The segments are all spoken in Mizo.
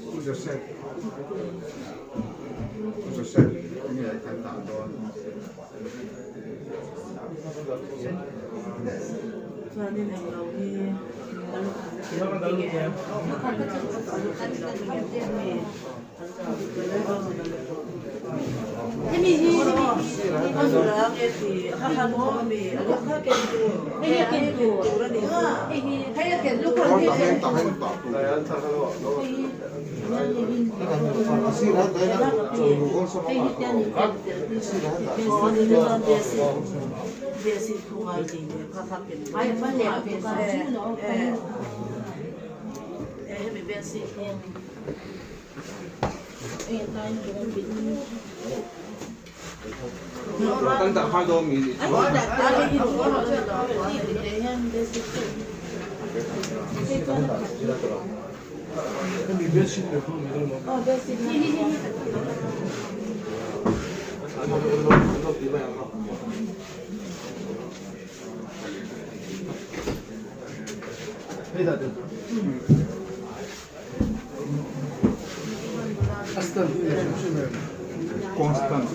Pu Joseph Pu Joseph enge kan dah dawn? Chuanin englo hi a lukham Kan dah nghal dawn mi nih chuan. Constance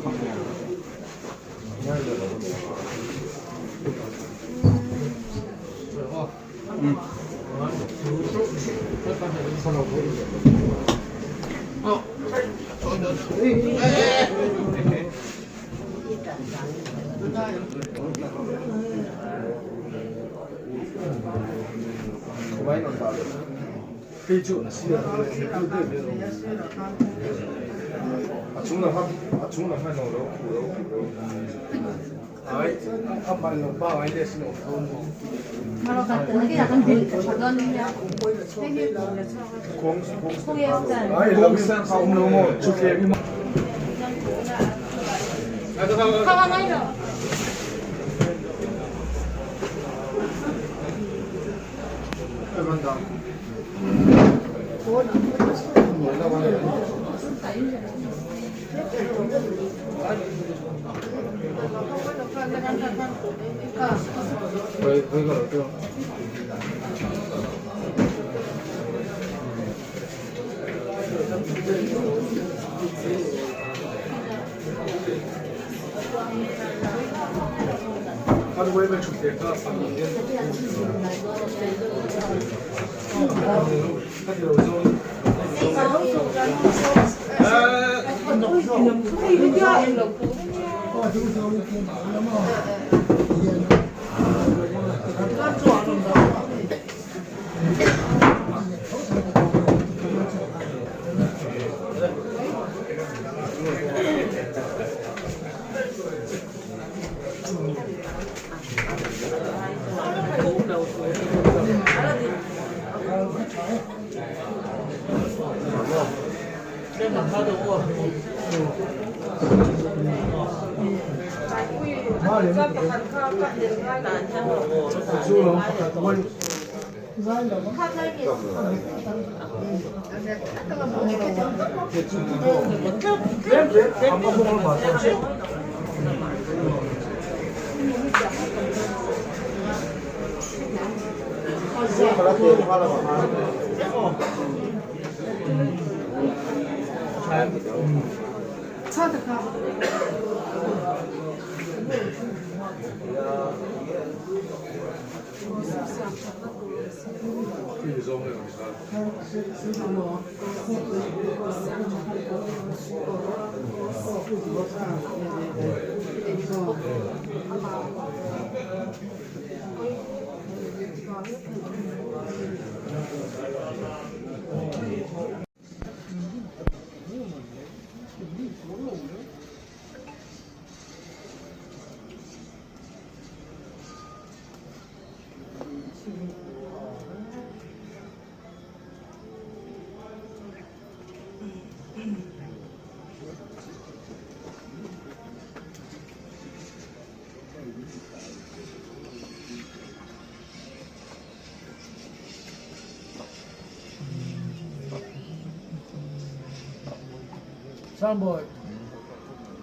Sangbawi,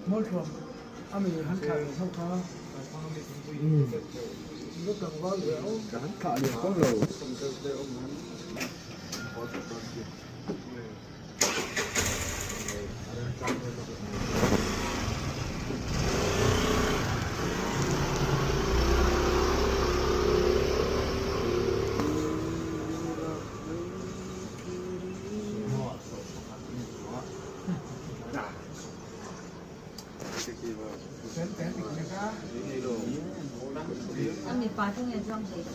Mualthuam a mi han thlah leh ho kha lo tlangval ve a awm. Ka han thlah leh kawng lo. A mipa chu nge chuang thei che?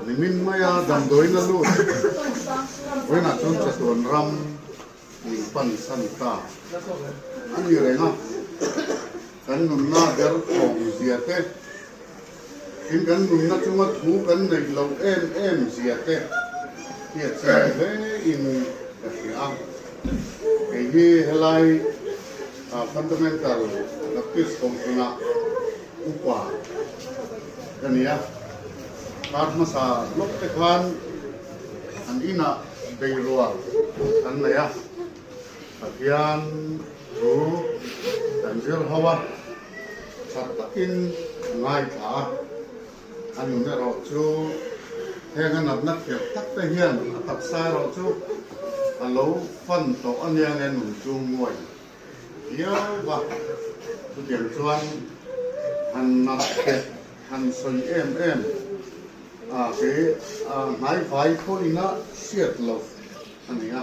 Nimin maia damdawiin a lut vawiinah chuan chatuan ram min pan san ta a ni reng a, kan nunna ber thawng zia te, tin kan nunna chunga thu kan neih loh em em zia te hi a chiang hle in ka hria a. Kei hi helai Fundamental Baptist Kohhranah upa ka ni a, kar hmasa lawk te khan an inah beirual kan nei a, Pathian thu kan zir ho a, tha takin a ngaithla a, a nun erawh chu heng a natna khirh tak te hian a taksa erawh chu a lo fan tawh a nia nge nun chu nguai viau va, chutiang chuan han nat teh han sawi em em a ke a hnaivai pawhin a hriat loh a ni a,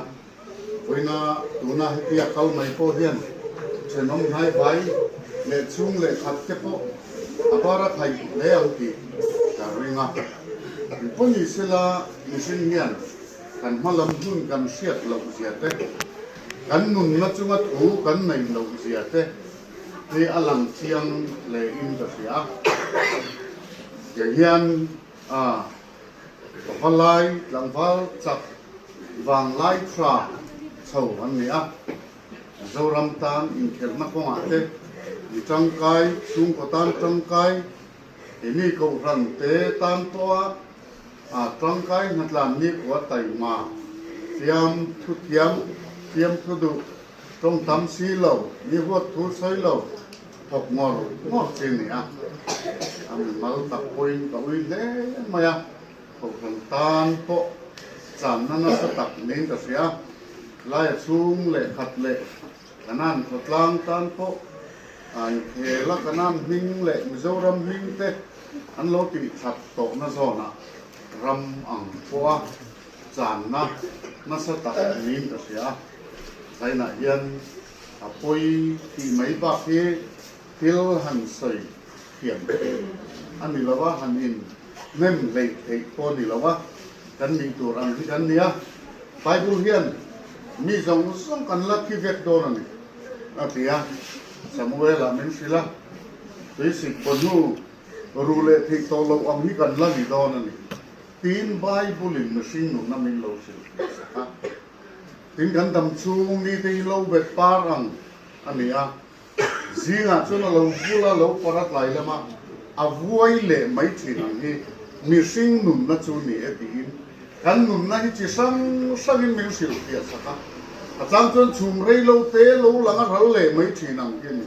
vawiina tuna hetia kal mai pawh hian thenawm hnaivai leh chhung leh khat te pawh. a bar a thaih hle ang tih ka ring a. Engpawh ni sela mihring hian kan hma lam hun kan hriat loh zia te, kan nunna chunga thu kan nei loh zia te hi a lang chiang hle in ka hria. Tiang hian a Pavalai tlangval chak vanglai tha chho an ni a. Mizoram tan inkhelhna kawngah te mi tangkai, chhungkaw tan tangkai, keini kohhran te tan pawha tangkai hnatlan nikhua taima, fiam thu thiam, fiam thu duh, tawng tam si lo, mi huat thu sawi lo, thawk ngawr ngawr chi a ni a. A mimal tak pawhin ka ui hle mai a. Kohhran tan pawh channa nasa tak niin ka hria. Laia chhung leh khat leh Kanan khawtlang tan pawh inkhela Kanan hming leh Mizoram hming te an lo tih that tawhna zawnah ram ang pawha channa nasa tak niin ka hria. Zainah hian a pawi tih mai bak hi thil han sawi thiam theih a ni lo a, han in hnem hleih theih pawh a ni lo a, kan nih tur ang hi kan ni a. Bible hian mi zawng zawng kan la thi vek dawn a ni, a ti a. Samuel-ah min hrilh a, Tuisik pawhnu ru leh theih tawh loh ang hi kan la ni dawn a ni, tiin Bible-in mihring nunna min lo hrilh sak a. Tin, kan dam chhung ni te hi lo bet par ang a ni a. Zingah chuan a lo vul a, lo par a tlai lam a, a vuai leh mai thin ang hi mihring nunna chu ni e tiin kan nunna hi chi hrang hrangin min hrilh fiah sak a. A chang chuan chhum rei lo te lo lang a ral leh mai thin ang hi a ni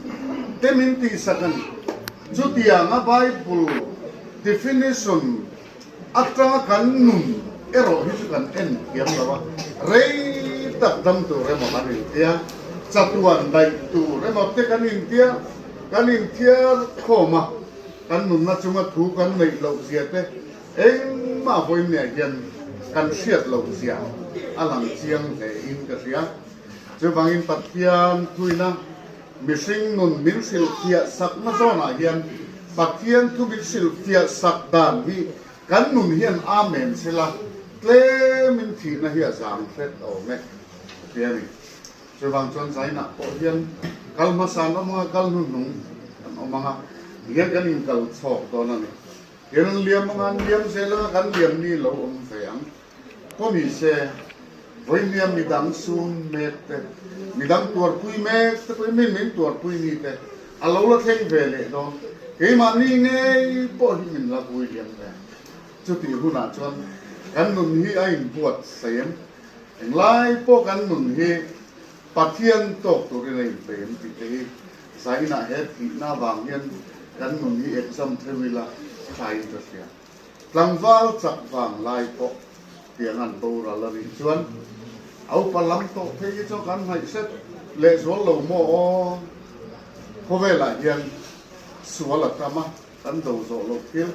te min tihsak a ni. Chutianga Bible definition Atanga kan nun erawh hi chu kan en thiam lo a, rei tak dam tur emaw kan intia, chatuan daih tur emaw te kan intia, kan inthiar khawm a, kan nunna chunga thu kan neih loh zia te engmah vawiinniah hian kan hriat loh zia a lang chiang hle in ka hria. Chuvangin Pathian thuina Mihring nun min hrilhfiah sakna zawnah hian Pathian thu min hrilhfiah sak dan hi kan nun hian Amen sela tlemin thihna hi a zang hret awm e a ti a ni. Chuvang chuan Zainah pawh hian kal hmasa an awm anga kal hnuhnung an awm anga hian kan inkal chhawk dawn a ni. Hian an liam anga an liam zel anga kan liam ni lo awm ve ang. Pawh ni se, vawinia midang sun mek te, midang tuarpui mek te pawhin mi min tuarpui ni te a lo la thleng ve leh dawn. Keimahni ngei pawh hi min la vui liam ve. Chutih hunah chuan kan nun hi a inbuatsaih em? Englai pawh kan nun hi Pathian tawk turin a inpeih em tih te hi zainah he thihna avang hian kan nun hi exam theuh ila thain ka hria. Tlangval chak vang lai pawh tiang an boral a nih chuan a upa lam tawh phei hi chuan kan hnaih hret lehzual lo maw aw. Khawvelah hian sual a tam a, kan do zawh loh thil,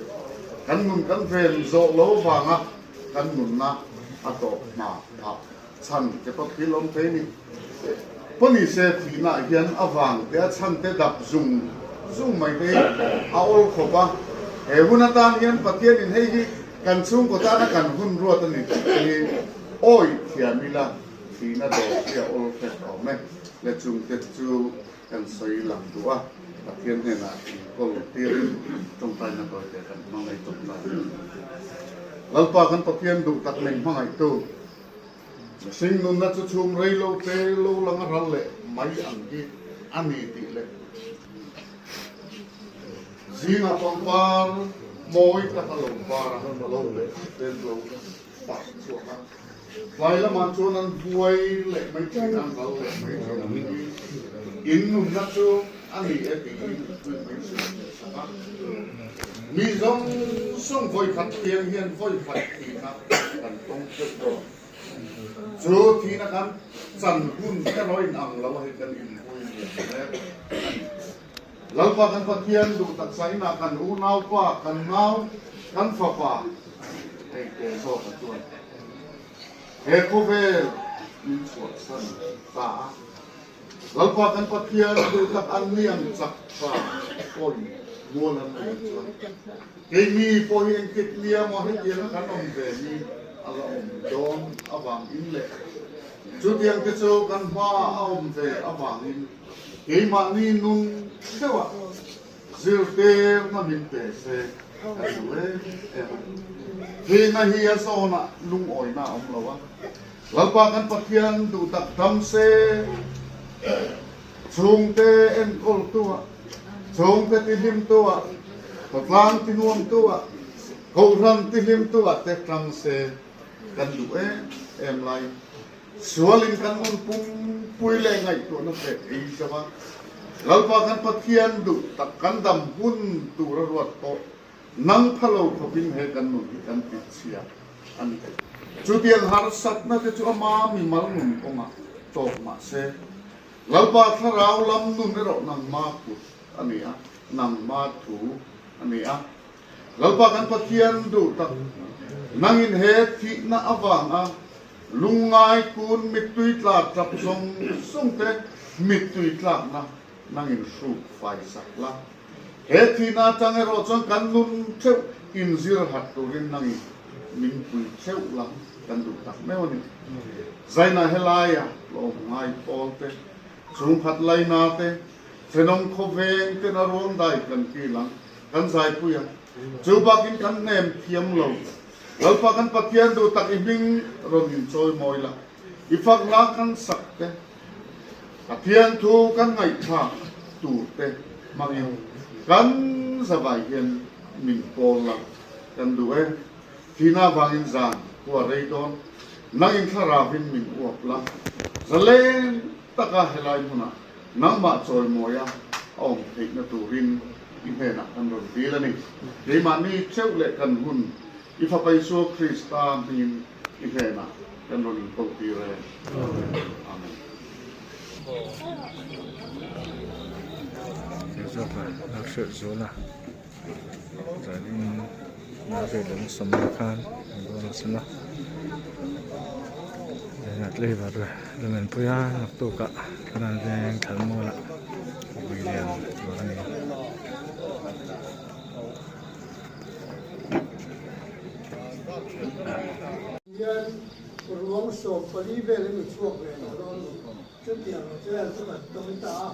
kan nun kan ven zawh lo vanga kan nunna a tawp hna phah chhan te pawh thil awm thei a ni. Pawhnise thihnaah hian a vang te a chhan te dap zung zung mai te hi a awl khawp a, he hun atan hian Pathianin hei hi kan chhungkaw tana kan hun ruat a ni tih te hi awi thiam ila thihna dawr hi a awl hret awm e. Le chungte chu kan sawi lang duh a, Pathian hnenah inkawl tirin tawngtaina tawite kan hmangaih tawngtai. Lalpa kan Pathian duh tak min hmangaihtu. Mihring nunna chu chhum rei lo te lo lang a ral leh mai ang hi a ni tih leh zingah pangpar mawi tak a lo par a, lo leh vel lo par chhuak a, tlai lamah chuan an buai leh mai thin a, an ral leh mai thin ang hi in nunna chu a ni e tiin min hrilh leh sak a. Mi zawng zawng vawikhat piang hian vawikhat thihna kan tawng theuh dawn. Chu thihna kan chan hun erawh in ang lo a hei kan inpui lian hle a ni. Lalpa kan Pathian duh taksa inah kan unaupa, kan nau, kan fapa hei te zawk a chuan he khawvel min chhuahsan ta a. Lalpa kan Pathian duh tak an ni ang chak tha pawhin mual an liam chuan keini pawh hi engtik nia maw hetianga kan awm ve ni a la awm dawn avangin leh chutiang te chu kan hma a awm ve avangin keimahni nun theuhah Zirtirna min pe se kan duh em em a. Thihna hi a zawnah lungawina a awm lo a. Lalpa kan Pathian duh tak dam se, chhungte enkawltu ah, chhungte tihlimtu ah, khawtlang tinuamtu ah, kohhran tihlimtu ah te tang se kan duh em em lai. Sualin kan nun pumpui leh ngaihtuahna te ei zo a, Lalpa kan Pathian duh tak kan dam hun tur a ruat pawh nang pha lo khawpin he kan nun hi kan tihchhia a ni. Chutiang harsatna te chu ama mimal nun kawngah tawk mah se, Lalpa thlarau lam nun erawh nangma kut a ni a, nangma thu a ni a. Lalpa kan Pathian duh tak nangin he thihna avanga Lungngai kun mittui tla tap zawng zawng te mittui tlakna nangin hruk fai sak la. He thihna atang erawh chuan kan nun theuh inzir hat turin nangin min pui theuh la kan duh tak meuh a ni. Zaina helaia tlawm ngai pawl te, chhungkhat laina te, thenawm khawveng ten a ruang dai kan kil ang, kan zaipui ang. Chu bakin kan hnem thiam lo. Lalpa kan Pathian duh tak i hming rawn in chawi mawi la, i fak la kan sak te, Pathian thu kan ngaihthlak tur te hmangin kan zavai hian min pawl la kan duh e. Thihna avangin zan khua rei dawn, nangin thlarauin min uap la, zalen taka helai hmunah Nangmah chawimawia a awm theihna turin i hnenah kan rawn dil a ni. Keimahni theuh leh kan hun i Fapa Isua Krista hmingin i hnenah kan rawn inkohtir e. Amen. Zawka lak hrelh zual a zanin a vel an sawm lai khan an dawn a sawm a zanah tlaivar rawn pui a naktuk ah thlalak veng thlan mual ah vui lian tur a ni. Hian ruang 14 vel in chhuak ve tawh dawn chutiang chuan chu kan tawng ta a.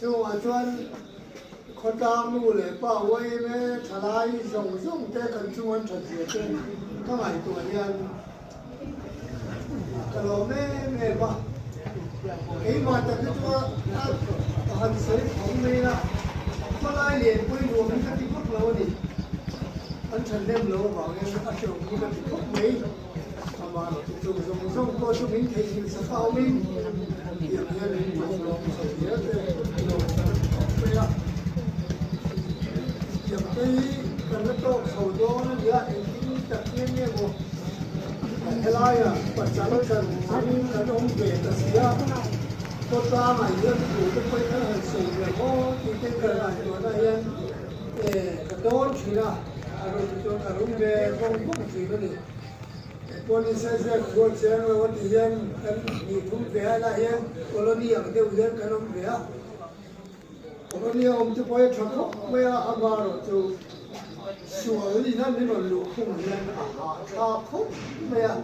Chungah chuan khawtlang nu leh pa uaim e thalai zawng zawng te kan chung an that zia te ka ngaihtuah hian ka lawm em em a. Keimah tak hi chu a han sawi phawng mai a, hmalai lianpui nuam hi ka ti vak lo a ni. An thahnem lo avangin a hrehawm hi ka ti khawp mai. Amah chung zawng zawng pawh chu min theihnghilh sak a awmin tiang hian min tuam lawm chho zel te a lo kan ti khawp mai a. Tiang te hi kan la tawk chho dawn a nia, engtin tak hian nge maw helaia pachal chan chan kan awm ve ta si a, khawtlangah hian thu te pawhin kan han sawi ve maw tih te kan ngaihtuahna hian ka dawn thin a, a rawn chuan ka rum ve vawng vawng thin a ni. Pawh ni se ziak thual chiang lo a tih hian kan hnih thum ve a lah hian colony ang deuh hian kan awm ve a. Colony a awm te pawh hi a tha khawp mai a, amaherawh chu sual ina min rawn luh khum hian a hahthlak khawp mai a,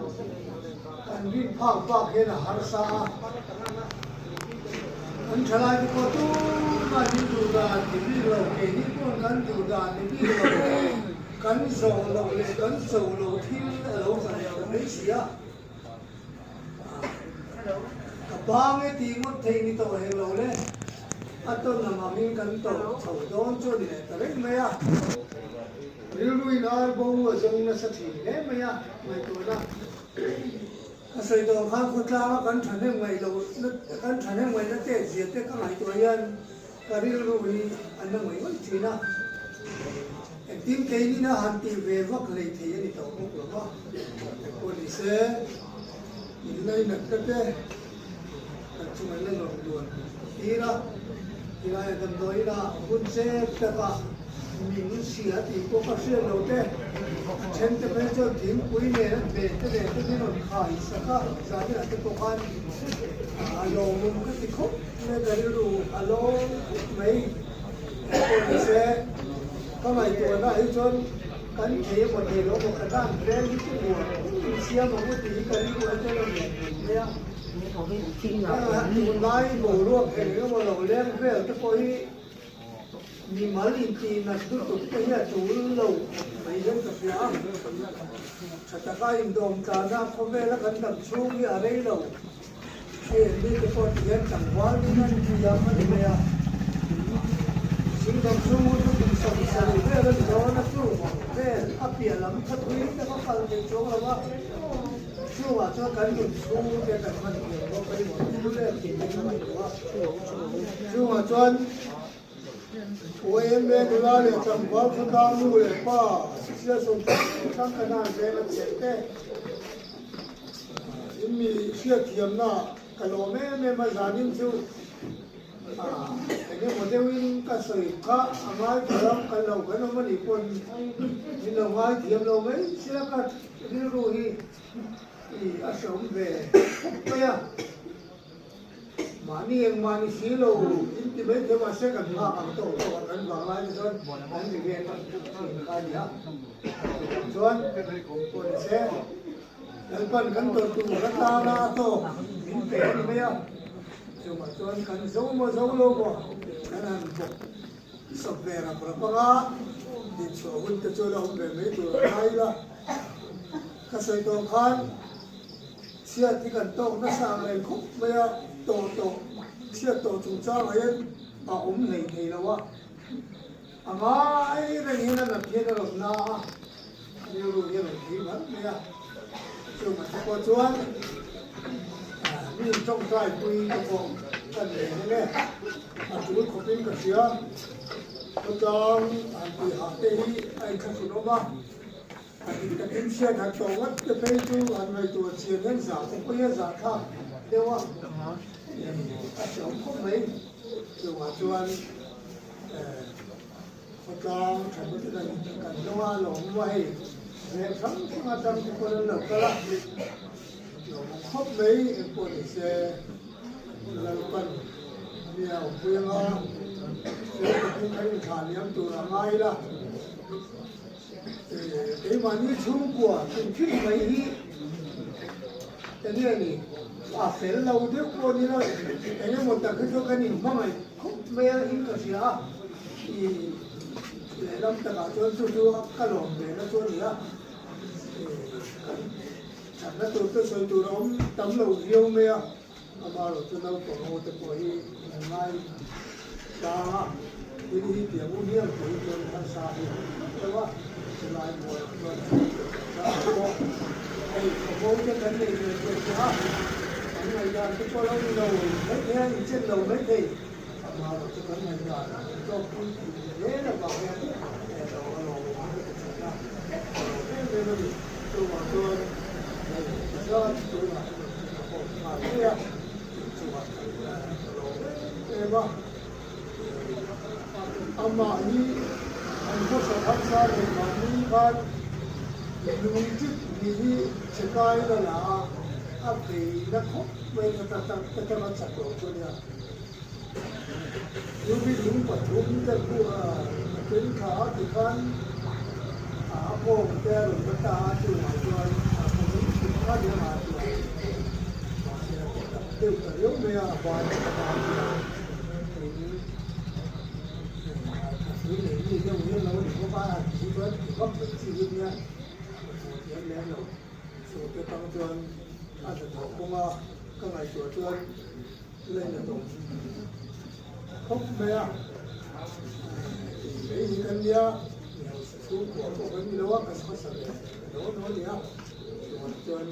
kan rin phak bak hian a harsa a. Kan thalai te pawh tumah min duh dan ni bik lo, keini pawh kan duh dan ni bik lo. Kan zawh loh leh kan cho loh thil a lo kal lo mai si a. Ka bang e tih ngawt thei ni tawh hek lo le. A tawn ang angin kan tawh chho dawn chu a ni leh ta reng mai a. Rilruin ar bo a zawng nasa thin hle mai a, ngaihtuahna ka sawi tawh khan khawtlanga kan thahnem ngaih loh kan thahnem ngaihna tet zia te ka ngaihtuah hian Ka rilru hi a na ngawih ngawih thin a, engtin keinin a han tih ve vak hlei thei a ni tawh bawk lo va, engpawh ni se in lainat ka te kan chungah la lawm duan tir a, tilai damdawiin a hun chep tak a min hria tih pawh ka hriat lo te, a then te phei chuan thingpui nen a hmel te nen te min rawn khai sak a, zaninah te pawh khan. A lawmawm ka ti khawp mai, ka rilru a lawm khawp mai. Pawh ni se, ka ngaihtuahna hi chuan kan thei emaw thei lo emaw ka dan veng hi chu nuam in siam ang u tih hi ka rilru a tel a nuam thei mai a. Tunlai boruak eng emaw lo leng vel te pawh hi Mimal intihnak lutuk te hi a tul lo khawp mai hian ka hria a, tha taka indawm tlana khawvela kan dam chhung hi a rei lo. Hei an mite pawh ti hian tlangval ding an thiam a ni mai a, thing dam chhung hun chu kum 70 vel a ni dawn a, chuvang vel a piah lam kha thui taka kal thei chuang lo a. Chungah chuan kan nun chhung te kan hman thiam bawk a ni maw thu leh tih te ka ngaihtuah a. Chungah chuan YMA nula leh tlangval khawtlang nu leh pa association hrang hrang kan han veng a chheh te in mi hriatthiamna ka lawm em em a zanin chu Eng emaw deuhin ka sawi kha a ngaithiam kan lo kan awm a nih pawn min lo ngaithiam lo mai sia ka rilru hi i a hreawm ve khawp mai a. Mahni engmah ni si lo in ti mai thei mahse kan nghak ang tawk tawk a kan vang lai te chuan kan ri ve tak thin kha a ni a. Chuvang chuan pawh ni se. Lalpan kan tawrh tur ka tana a tawk min pe a ni mai a, chungah chuan kan zo maw zo lo maw kan han bawk sawp ve rap rap ang a, dinchhuah hun te chuan a awm ve mai tur a ngai ila. Ka sawi tawh khan chhiat hi kan tawk nasa ang reng khawp mai a, tawh tawh chhiat tawh chungchangah hian a awm hlei thei lo a. A ngai reng hian a nat hian a rawn na a, a rilru hi a rawn thei mar mai a. Chungah te pawh chuan mi tawngtai pui te pawh kan nei reng e, a tul khawpin ka hria. Khawtlang han tih hah te hi a inthlahrun awm a, a dik takin chhiat han tawh ngawt te phei chu han ngaihtuah chian hian zah te pawh hi a zah thlak deuh a, a hreawm khawp mai. Chungah chuan. Khawtlang thatna te kan kan zawng a lawm a hei veng hrang hrang atang te pawn an lo kal a lawmawm khawp mai engpawh ni se Lalpan mi a awmpui anga fel takin kan inthlah liam tur a ngai ila keimahni chhungkua chungchhin mai hi enge ni a fel lo deuh pawh ni lo engemaw tak hi chu kan inhmangaih Khawp mai a in ka hria a, i lehlam takah chuan chu chu ka lawm ve na chu a ni a, kan thatna tur te sawi tur a awm tam lo viau mai a, amaherawh chu naupang ho te pawh hi an ngai tlang a, thil hi tiang u hial tih hi chuan harsa a ni ang khawp lo a, chulai mualah chuan chang pawh hei khawbo te kan nei ve ve tawh a. Kan ngaihdan te pawh lo ni lo maithei a, inchen lo maithei. Amaherawh chu kan ngaihdan an tawk pui tih zel avang hian lo a lawm awm ka ti thin a, a lawm em em a ni. Chuvang chuan hei zat tunah erawh chu ka pawh nghal mai a, chuvang kan lawm em em a. Amah hi an hmasa harsa leh mahni khan lungchip nih hi che kai la la a, a bei na khawp mai kha ta tak ta tak a chak lo chu a nia. Ruby lung pathum te khu a tel thla a tikhan a kawng te a rawn la ta a, chungah chuan a kawng tum kha nia a ti a, mahse a ti tak deuh ta riau mai a, a ban a ban a tin thasui nei mi deuh hian lo ni bawk a, a tih chuan ti vak mai chi hi nia hmuh thiam lem lo, chu te tang chuan a hnathawh kawnga ka ngaihtuah chuan. Lei a tawm khawp mai a, lei hi kan nia, mi hausa chhungkua pawh kan ni lo a, kan hmasa ve dawn dawn a ni a, chuvang chuan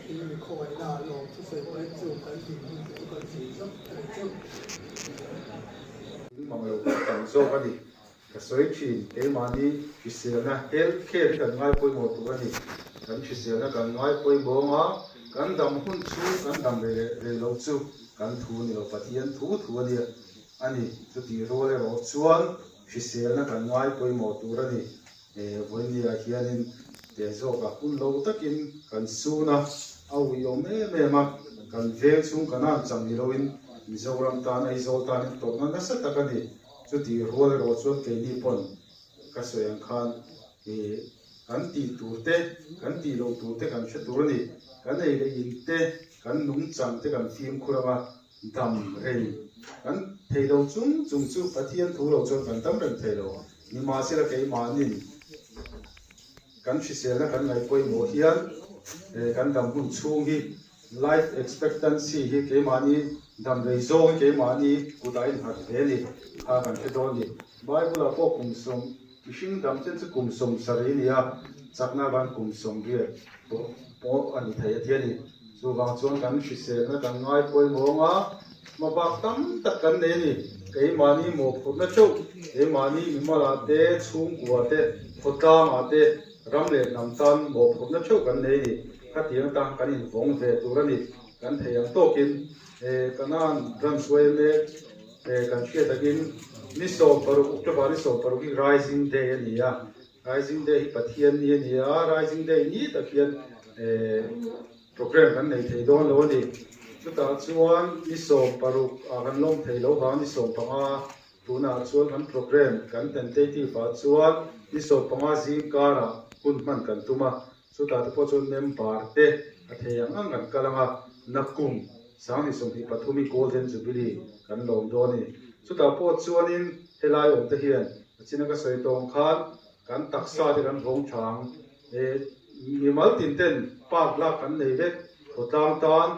in mi khawngaihna ah lawm thusawi pahin chu kan dinhmun te chu kan sawi zauh a ni chu. In mang lo kan tam zawk a ni. Ka sawi thin, keimahni hriselna, health care, hi kan ngai pawimawh tur a ni. Kan hriselna kan ngai pawimawh anga kan dam hun chu kan dam ve leh ve loh chu kan thu ni lo, Pathian thu thu a nia a ni. Chutih rual erawh chuan hriselna kan ngai pawimawh tur a ni. He vawinia hianin teh zawkah hun lo takin kan sun a, a uiawm em em a. Kan veng chhung kan an chang ni loin Mizoram tan Aizawl tanin tawrhna nasa tak a ni. Chutih rual erawh chuan keini pawn ka sawi ang khan ih kan tih tur te, kan tih loh tur te kan hre tur a ni. Kan ei leh in te, kan nungchang te kan fimkhur anga dam reng kan thei lo chung chung chu Pathian thu lo chuan kan dam reng thei lo. Nimahsela keimahnin kan hriselna kan ngaih pawimawh hian kan dam hun chhung hi life expectancy hi keimahni dam rei zawng hi keimahni kutah a innghat hle a ni kha kan hre dawn a ni. Bible ah pawh kum sawm mihring dam chen chu kum 70 a ni a, chakna avang kum 80 pawh pawh a ni thei a ti a ni. Chuvang chuan kan hriselna kan ngai pawimawh ang a, hmabak tam tak kan nei a ni. Keimahni mawhphurhna theuh, keimahni mimalah te, chhungkua te, khawtlangah te, ram leh hnam tan mawhphurhna theuh kan nei a ni. Khatiang atan kan invawng ve tur a ni. Kan thei ang tawkin Kanan ram hruai mek kan hriat takin ni 16, October ni 16 hi Rising Day a ni a. Rising Day hi Pathian ni a ni a, Rising Day ni tak hian program kan nei thei dawn lo a ni. Chutah chuan ni 16 ah kan lawm thei lo vang ni 15 tunah chuan kan program kan tentative ah chuan ni 15 zing karah hun hman kan tum a. Chutah te pawh chuan member te a thei ang ang kan kal ang a, nakum 2023 hi Golden Jubilee kan lawm dawn a ni. Chutah pawh chuanin helai awm te hian a china ka sawi tawng khan kan taksa te kan vawng tha ang. Mimal tin ten park lak kan nei vek, khawtlang tan,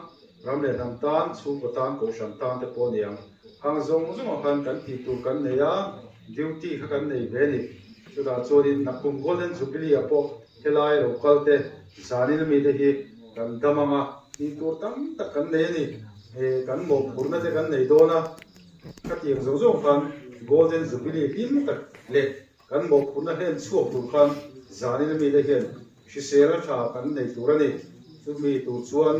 ram leh hnam tan, chhungkaw tan, kohhran tan te pawh a ni ang. Hang zawng zawngah khan kan tih tur kan nei a, duty kha kan nei ve a ni. Chutah chuanin nakum Golden Jubilee ah pawh Helai lo kal te, zanin ami te hi kan dam ang a, tih tur tam tak kan nei a ni. Kan mawhphurhna te kan nei dawn a, khatiang zawng zawng khan Golden Jubilee hlim tak leh kan mawhphurhna hlen chhuak tur khan zanin ami te hian hriselna tha kan nei tur a ni. Chumi tur chuan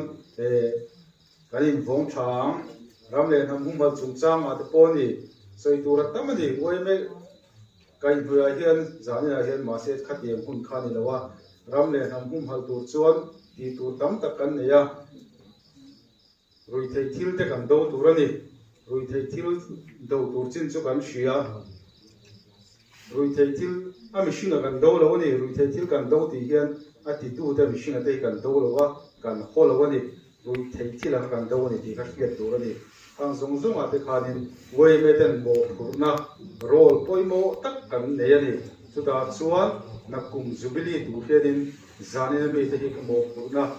kan invawng tha ang. Ram leh hnam humhalh chungchangah te pawh a ni, sawi tur a tam a ni. Uaime. Kaihhnuaiah hian zaninah hian mahse khatiang hun kha ni lo a, ram leh hnam humhalh tur chuan tih tur tam tak kan nei a, ruihtheih thil te kan do tur a ni. Ruihtheih thil do tur chin chu kan hria. Ruihtheih thil a mihringa kan do lo a ni. Ruihtheih thil kan do tih hian a titute mihringa te hi kan do lo a, kan haw lo a ni. Ruihtheih thil ang kan do a ni tih kha hriat tur a ni. Khang zawng zawngah te khanin yma ten mawhphurhna role pawimawh tak kan nei a ni. Chutah chuan nakum Jubilee tur hianin zanin a mite hi mawhphurhna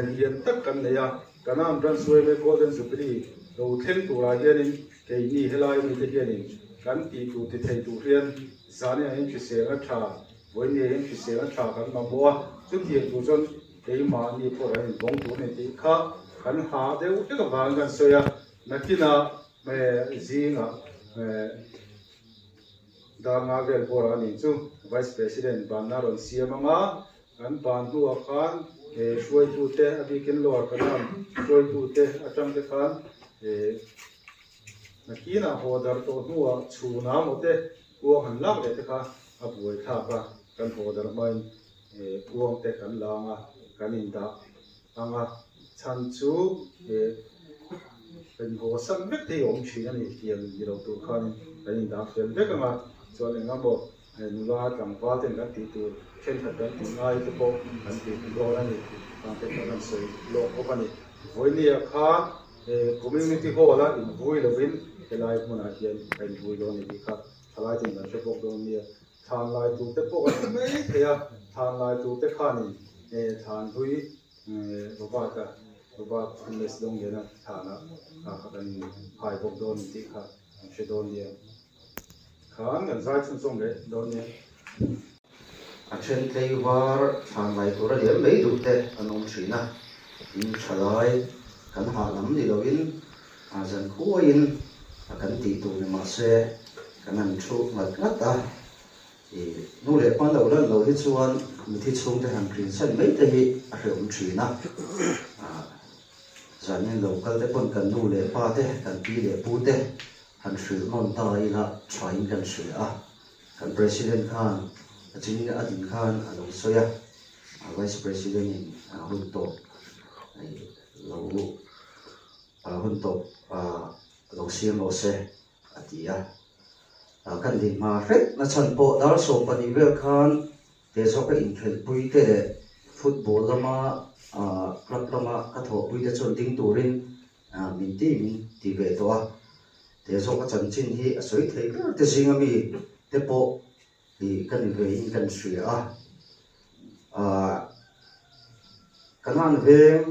lian tak kan nei a. Kanan Branch yma Golden Jubilee lo thleng turah hianin keini helai mite hianin kan tih tur ti thei tur hian zanin ah hian hriselna tha, vawiin ah hian hriselna tha kan mamawh a. Chutiang tur chuan Keimahni pawh kan invawng tur a ni tih kha kan ha deuh hlek avangin kan sawi a, nakinah zingah Darnga vel bawrah a nih chu Vice President banna a rawn siam ang a, kan ban hnuah khan hruaitute a bikin Lower Kanan hruaitute atang te khan nakinah haw darh tawh hnuah chhunah maw te kuang han lak leh te kha a buaithlak a, kan haw darh hmain Kuang te kan la ang a, kan indah ang a, chhan chu kan haw san vek thei awm thin a ni tiang ni lo tur khanin kan indah fel vek ang a, chuan eng emaw nula tlangval ten kan tih tur thenkhat kan tih ngai te pawh kan tih dawn a ni, khang te kha kan sawi lawk bawk a ni. Vawinia khan Community Hall a invui lovin helai hmunah hian ka invui dawn a ni tih kha thalai ten kan hre bawk dawn nia. Thlan lai tur te pawh kan hmu mai thei a, thlan lai tur te khanin thlan hlui Robert-a, Robert MS Dawngliana thlanah kha kha kan inhai bawk dawn ni tih kha an hre dawn nia. Khan kan zai chhunzawm leh dawn nia. A then tlei var thlan lai tura liam mai duh te an awm thin a, in tha lai kan hah lam ni loin zan khuaiin a kan tih tur ni mah se kan han thu ngat ngat a, i nu leh pa lo lan lo hi chuan mithi chhungte han rin san mai te hi a hrehawm thin a, zanin lo kal te pawn kan nu leh pa te kan pi leh pu te han hrilh nawn ta ila thain kan hria a, kan president khan a chin a din khan a lo sawi a, vice president in a hun tawh lo. Hun tawp lo siam rawh se a ti a. Kan din hma hret na chhan pawh dar 12 vel khan te zawka inkhelhpui te leh football lama club lama ka thawhpui te chuan ding turin min ti min ti ve tawh a. Te zawka chanchin hi a sawi thei ber te zinga mi te pawh hi ka ni ve in kan hria a. Kanan veng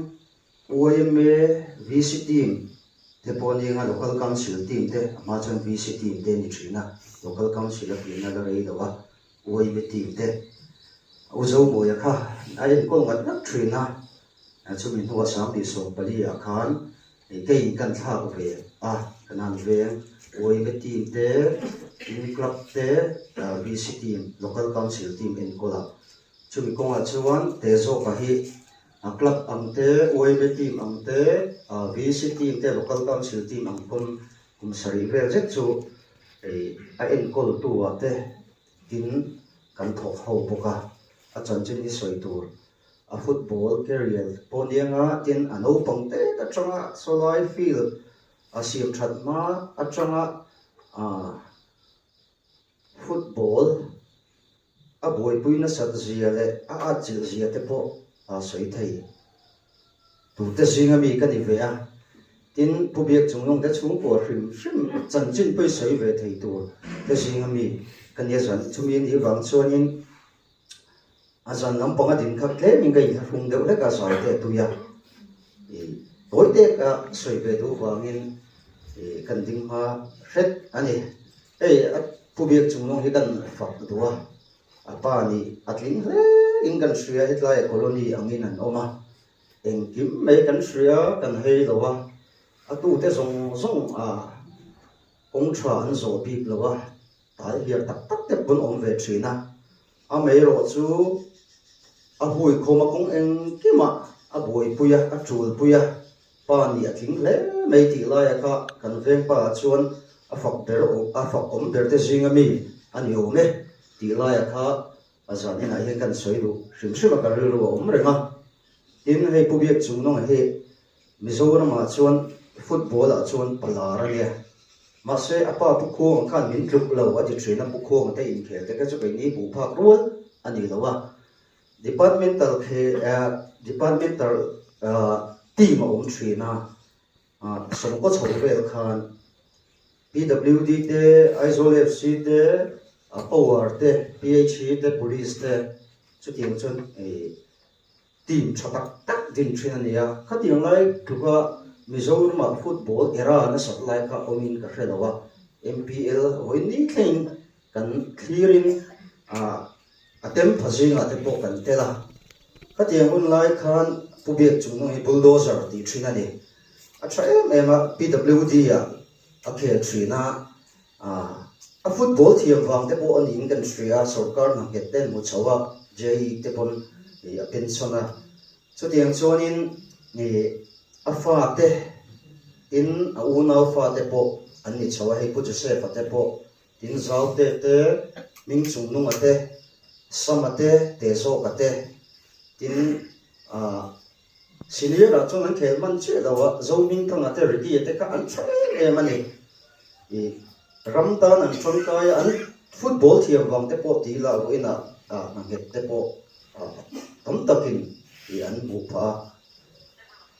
YMA VC team te pawh ni anga Local Council team te a hma chuan VC team te a ni thin a, Local Council a pianna la rei lo a, YMA team te U Zomawia kha a enkawl ngat ngat thin a, chumi hnuah 2014 ah khan kei in kan thlak ve a, kan han veng YMA team te, in club te, VC team, Local Council team enkawl a, chumi kawngah chuan te zawka hi A club ang te, YMA team ang te, VC team te, Local Council team ang pawn kum sarih vel zet chu a enkawltu ah te tin kan thawk ho bawk a. A chanchin hi sawi tur a football career pawh nianga tin a naupang te atanga sawlai field a siam that hma atanga Football a buaipui nasat zia leh a atchilh zia te pawh a sawi thei. Tute zinga mi ka ni ve a, tin Pu Biak Chunglawng te chhungkua hrim hrim chanchin pawh i sawi ve thei tur te zinga mi ka nia zan chumi a nih vang chuanin a zan lampang a din kha tlemin ka inthlahrung deuh hlek a zai te a tui a, i tawi tek a sawi ve duh vangin i kan ding hma hret a ni. Hei a Pu Biak Chunglawng hi kan fak duh a, a pa nih a tling hle in kan hria hetlai colony angin an awm a, engkim mai kan hria kan hei lo a, a tute zawng zawng a kawng tha an zawh bik lo a, tai hiar tak tak te pawn awm ve thin a, amaherawh chu a hui khawm a kawng engkimah a buaipui a, a tulpui a, pa nih a tling hle mai tih laia kha kan veng pa ah chuan a fak ber a fak awm ber te zinga mi a ni awm e tih laia kha a zan inah hian kan sawi duh hrim hrim a ka rilru a awm reng a. Tin, hei Pu Biak Chungnawng hi Mizoramah chuan football ah chuan palar a nia. Mahse, a pa Pu Khuanga khan min tluk lo a ti thin a, Pu Khuanga te inkhel te kha chu keini hmuh phak rual a ni lo a. Departmental khe departmental team a awm thin a, sawmkaw chho vel khan PWD te, Aizawl FC te, Power te, PHE te, Police te chutiang chuan team tha tak tak din thin a ni a. Khatiang lai tluka Mizoramah football era nasat lai kha awmin ka hre lo a, MPL vawiin ni thlengin kan thlirin a tempha zingah te pawh kan tel a. Khatiang hun lai khan Pu Biak Chungnung hi bulldozer tih thin a ni. A tha em em a, PWD ah a khel thin a, a football thiam vang te pawh a niin kan hria a, sorkar hna nghet te an hmu chho a, JE te pawn a pension a. Chutiang chuanin a fate tin a unau fate pawh an ni chho a, hei Pu Joseph-a te pawh Tin Zaute te, Hming Chungnunga te, Sama te, Tezawka te, tin ah Senior ah chuan an khel hman chiah lo a, Zohmingthanga te, Ricky-a te kha an tha em em a ni. Ih ram tan an tangkai a, an football thiam vang te pawh tih lah vawiinah ah hna nghet te pawh ah tam takin ih an hmuh phah a.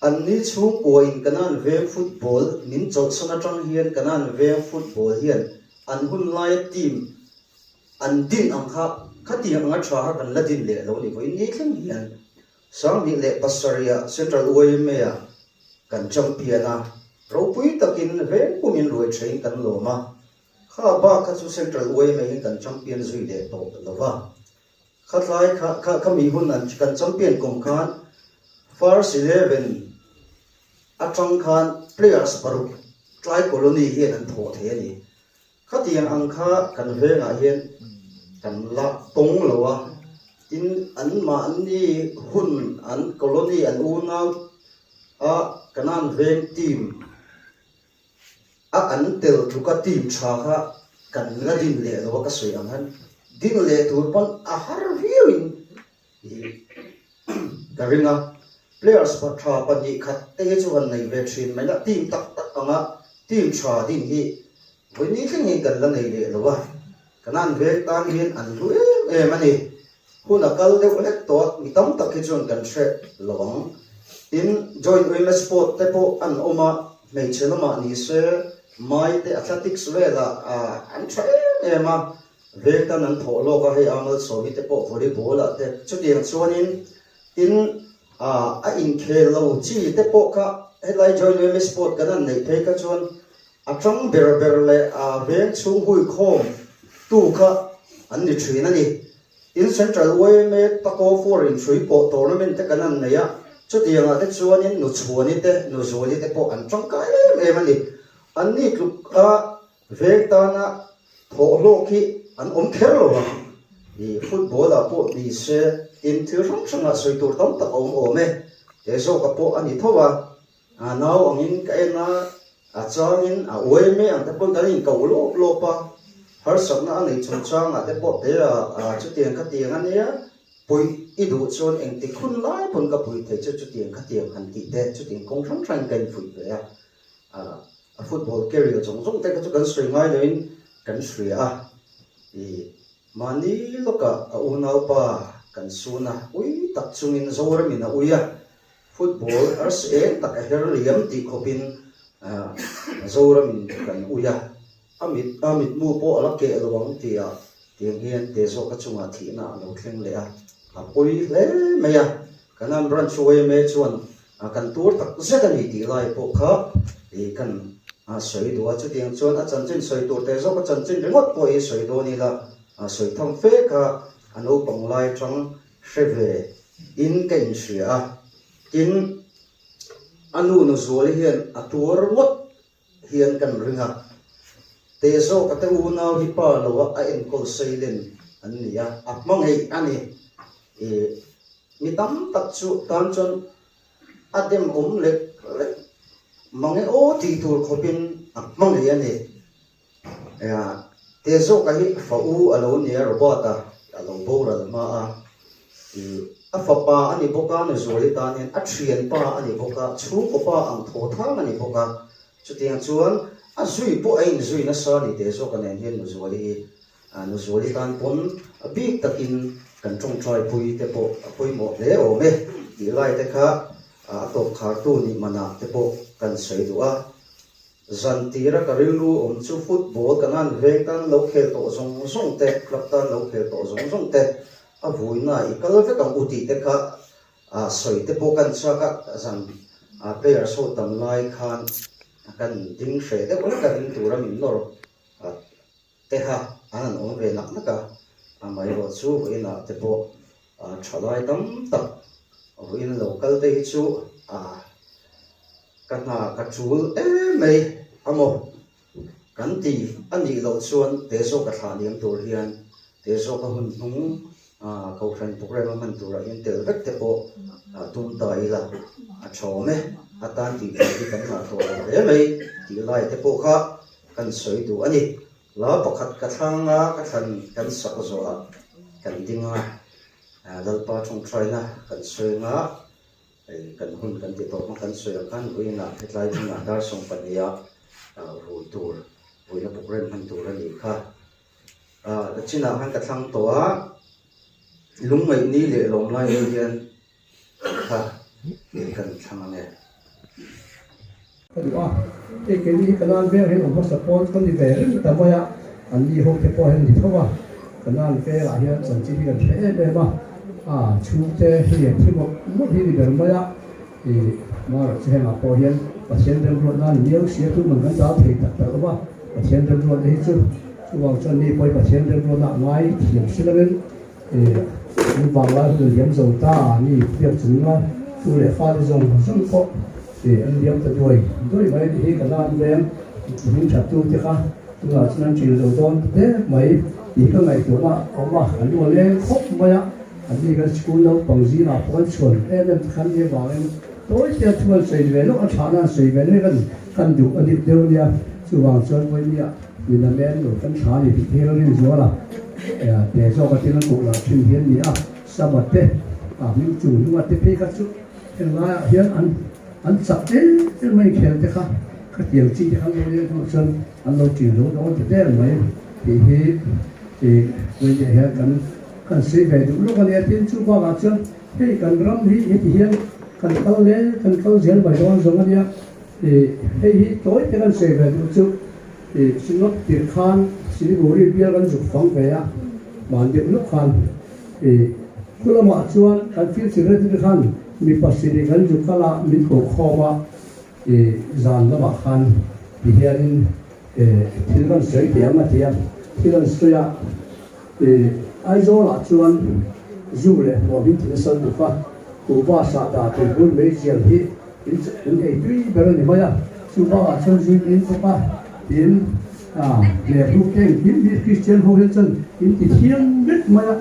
An ni chhungkua in Kanan veng football min chawlhsan atang hian Kanan veng football hian an hun laia team an din ang kha khatiang anga tha kha kan la din leh lo ni vawiin ni thleng hian 2007 ah Central YMA ah kan champion a, ropui takin veng pumin ruai thein kan lawm a, kha bak kha chu Central YMA hian kan champion zui leh tawh lo va. Khatlai kha kha khami hun an kan champion kum khan first 11 atang khan players paruk tlai colony hian an thawh thei a ni. Khatiang ang kha kan vengah hian kan la tawng lo a, tin anmahni hun an colony an unau a kanan veng team A an tel tluka team tha kha kan la din leh lo a ka sawi ang han din leh tur pawn a har viau in ka ring a. Players tha pahnih khat te hi chu han nei ve thin mai la, team tak tak anga team tha din hi vawi thleng hian kan la nei leh lo a, kan an veng tan hian an hlu em em a ni. Hun a kal deuh hlek tawh a, mi tam tak hi chuan kan hre lo ang. Tin, joint yma sport te pawh an awm a, hmeichhe lamah ni se mai te athletics velah an tha em em a, veng tan an thawh lawk a, hei Amal Sawmi te pawh volleyball ah te chutiang chuanin Tin, a inkhel lo chi te pawh kha helai Joint Women's Sport kan han neih phei kha chuan a tang ber ber leh a veng chhung hui khawm tu kha an ni thin a ni. Tin, Central YMA Tako Four inhrui pawh tournament te kan han nei a, chutiangah te chuanin nu Chhuani te, nu Zuali te pawh an tangkai em em a ni. Anni tluk a Veng tana thawh hlawk hi an awm kher lo ang. I football ah pawh ni se tin thil hrang hrangah sawi tur tam tak a awm awm e. He zawka pawh a ni tho a, a nau angin ka en a, a changin a uai mai ang te pawn kan inkoh lawp lawp a, harsatna a neih chungchangah te pawh te a chutiang khatiang a nia, puih i duh chuan engtik hun lai pawn ka puih thei chu chutiang khatiang han tih te chutiang kawng hrang hrangin ka infuih ve a. A football career zawng zawng te kha chu kan sawi ngai loin kan hria a, i mahni lawkah a unaupa kan sun a, ui tak chungin Zoramin a ui a, football arsi eng tak a her liam tih khawpin Zoramin kan ui a, a mit a mitmu pawh a la keh lo ang tia tiang hian te zawka chungah thihna a lo thleng leh a, a pawi hle mai a, Kanan branch yma chuan kan tur tak zet a ni tih lai pawh kha ih kan sawi duh a, chutiang chuan a chanchin sawi tur teh zawk a chanchin ringawt pawh hi sawi dawn ila sawi tham fe kha a naupang lai atang hre ve in ka inhria a, tin a nu nu Zuali hian a tuar ngawt hian kan ring a, teh zawk a te unau hi pa lo a a enkawl seilen an ni a, a hmangaih a ni. Ih mi tam tak chu tan chuan a dem awm lek lek mange aw tih tur khawpin a hmangaih a ni. Teh zawka hi fa u a lo ni a, Robert-a a lo boral hma a, ih a fapa a ni bawk a, Nuzuali tan hian a thianpa a ni bawk a, chhungkaw pa ang thaw thang a ni bawk a, chutiang chuan a zui pawh a inzui nasa a ni teh zawka nen hian Nuzuali hi Nuzuali tan pawn a bik takin kan tawngtai pui te pawh a pawimawh hle awm e tih lai te kha a tawp khartu nih manah te pawh kan sawi duh a. Zan tira ka rilru awm chu football kan han veng tan lo khel tawh zawng zawng te, club tan lo khel tawh zawng zawng te a vuina i kal vek ang u tih te kha sawi te pawh kan chak a, zan players ho tam lai khan kan ding hreh deuh hlek a, ding tura min nawr Teha an han awm ve nak nak a, amaherawh chu vawiinah te pawh thalai tam tak vawiin lo kal te hi chu ka hna ka tul em mai a maw kan ti a nih loh chuan te zawka thlah liam tur hian te zawka hun hnung kohhran program a hman turah hian tel vek te pawh tum ta ila a tha awm e, atan tih tur hi kan ngah tawh lo hle mai tih lai te pawh kha Kan sawi duh a ni. Hla pakhat ka thlang a, ka thlan kan sak zawh a, kan ding a, Lalpa tawngtaina kan sawi ang a, kan hun kan ti tawp a, kan sawi ang khan vawiinah hetlai hmunah dar 12 ah vui tur, vuina program hman tur a nih kha. Chinah khan ka thlang tawh a, lungngaihni leh lawmlai ni hian kha kan thlang ang e. Ka duh a, hei keini hi Kanan veng hian awm hmasa pawn ka ni ve reng ta mai a, an ni ho te pawh hian ni tho a, Kanan vengah hian chanchin hi kan hre em em a, a chhungte hi an thi mawlh mawlh hi ni ber mai a, ih Mara chu hengah pawh hian Pathian remruatna a ni miau sia chu man kan dal thei tak tak lo va, Pathian remruatna hi chu chuvang chuan mi pawhin Pathian remruatna a ngai thiam si lovin Ih, an vanglai hun a liam zo ta ni piak chunga tu leh fate zawng zawng pawh ih an liam ta duai duai mai tih hi ka nan veng hming that tu te kha tunah chuan an ṭil zo dawn ta dek mai tih hi ka ngaihtuahna a awm a, an lu a leng khawp mai a, an ni kan sikul naupang zingah pawh an chhuan em em te khan ni avangin tawi te thu an sawi ve lawk a thahna an sawi ve lek a ni kan duh a nih deuh nia chuvang chuan vawinia min a men lo kan tha a ni tih te hi ka rin zual a. Te zawk a tin a kuh lah thin hian ni a, Sabbath te, a hming chung hnunga te phei kha chu Heng laiah hian an an chak em em a inkhel te kha khatiang chi te khan lo leng hnuah chuan an lo ṭin zo dawn ta der mai tih hi ih vawiinah hian kan kan sawi ve duh lawk a nia. Tin, chu bakah chuan hei kan ram hi heti hian kan kal le kan kal zel mai dawn zawng a nia. Ih hei hi tawi te kan sawi ve duh chu ih Synod tirh khan Siliguri bial kan zuk fang ve a, hman deuh lawk khan ih khu lamah chuan kan field secretary khan mipa siri kan zuk kal a min ko khawm a, ih zan lamah khan ti hianin ih thil kan sawi teh ang a ti a, thil an sawi a ih Aizawlah chuan zu leh hmuam in ti nasa lutuk a, kuhva sahdah tuibur meizial hi In ei tui ber a ni mai a, chu bakah chuan zui in bawk a, tin lehkhu te engkim hi Kristian ho hian chuan in ti thiang vek mai a,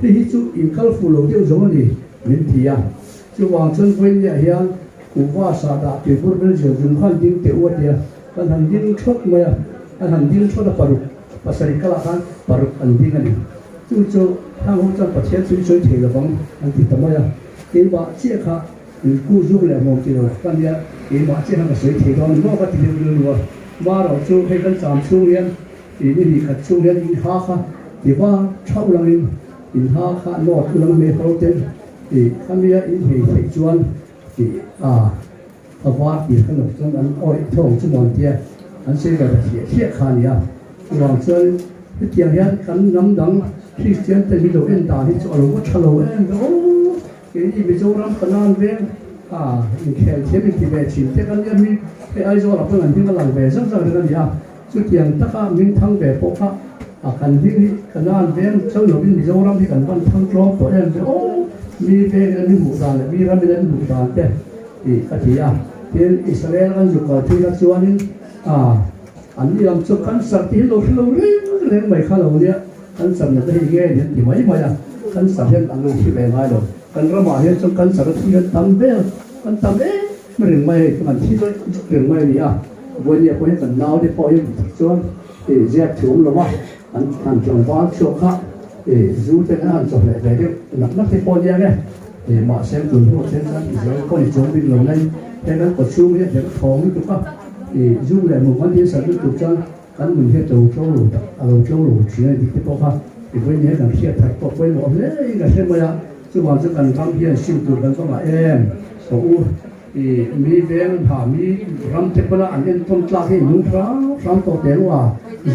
hei hi chu in kal fuh lo deuh zawng a ni min ti a, chuvang chuan vawiinniah hian kuhva sahdah tuibur vel zir zung khan ding teh u a ti a, kan han ding thawt mai a, an han ding thawt a paruk pasarih kalah khan paruk an ding a ni, chu chu hang ho chuan Pathian chu i sawi thei lovang an ti ta mai a, keimah chiah kha Ku zuk leh hmuam ti lo ka nia, keimah chiah khan ka sawi thei dawn maw ka ti deuh rilru a. Marawh chu hei kan cham chhung hian ih ni hnih khat chhung hian in ha kha ti va thauh langin in ha kha nawt u lang mai ho ten ih khamia in hei theih chuan ih a a var tir kha nawk chuan an awih thawng chu maw an tia an sawi ve ta thliah thliah kha a nia. Chuvang chuan hetiang hian kan hnam dang Kristian te hi lo en dan hi chu a lo va tha lo em ve aw. Keini Mizoram Kanan veng a inkhel thiam inti ve thin te kan nia mi hei Aizawl ah pawn an hming a lang ve zauh zauh reng a ni a, chutiang taka min thang ve pawh kha a kan hming hi Kanan veng chauh lovin Mizoram hi kan van thang tlawm tawh em ve aw, mi veng in an inhmuh dan leh mi ram in an inhmuh dan te tih ka ti a, tin Israel an zuk kal thin a chuanin a an ni lam chu cancer tih hi lo hre lo reng reng mai kha lo nia. Cancer natna hi nge ni an ti mai mai a, cancer hian an lo thi ve ngai lo. Kan ramah hian chuan cancer a thi hian tam vel, kan tam em reng mai hei, kan thi zawih zawih reng mai a ni a. Vawinia pawh hian kan naute pawh hian dik chuan ih ziak thiam lo va, an han tlangval chhuak kha ih zu te khan han chawhleh ve deuh nak nak te pawh a nia nge. Ih mahse tun hnuah chuan chuan Israel pawh ni chuang bik lo mai, heng kan kawchhung hi a herh thawng lutuk a, ih zu leh mum an insat lutuk chuan Kan nun hi a to tlo lo tak, a lo tlo lo thin a ni tih te pawh kha i vawiin hian kan hriat that pawh pawimawh hle in ka hre mai a, chuvang chu kan ram hian sim tur kan va ngah em? Haw u, i mi veng ha mi ram te pawna an entawn tlak hi nung hram hram tawh teh rua,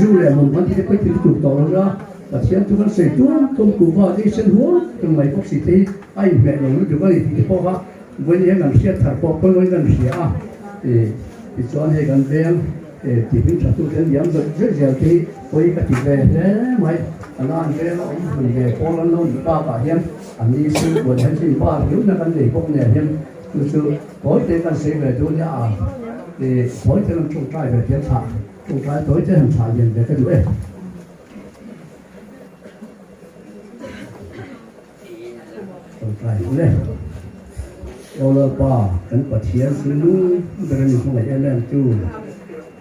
zu leh mum kan tih te pawh i ti lutuk tawh lo la, Pathian chu kan sawi tum tum kuhva te i sen huam kan mai bawk si te hi a inhmeh lo lutuk a ni tih te pawh kha vawiin hian kan hriat thar pawh pawimawhin kan hria a, i tichuan hei kan veng. Tih hming tha tu ten liam zawih zawih zel te hi pawi ka ti ve hle mai. A lan veng a awm hmun ve pawl an lo nih bakah hian an ni sil buan hian chu inbar riau kan nei bawk nen hian chu chu tawi te kan sawi ve duh nia a tawi te kan tawngtai ve te thlah tawngtai tawi te han thlah lian ve ka duh e. Tawngtai hle. Aw Lalpa, kan Pathian chu nung ber a ni hmangaih em em tu.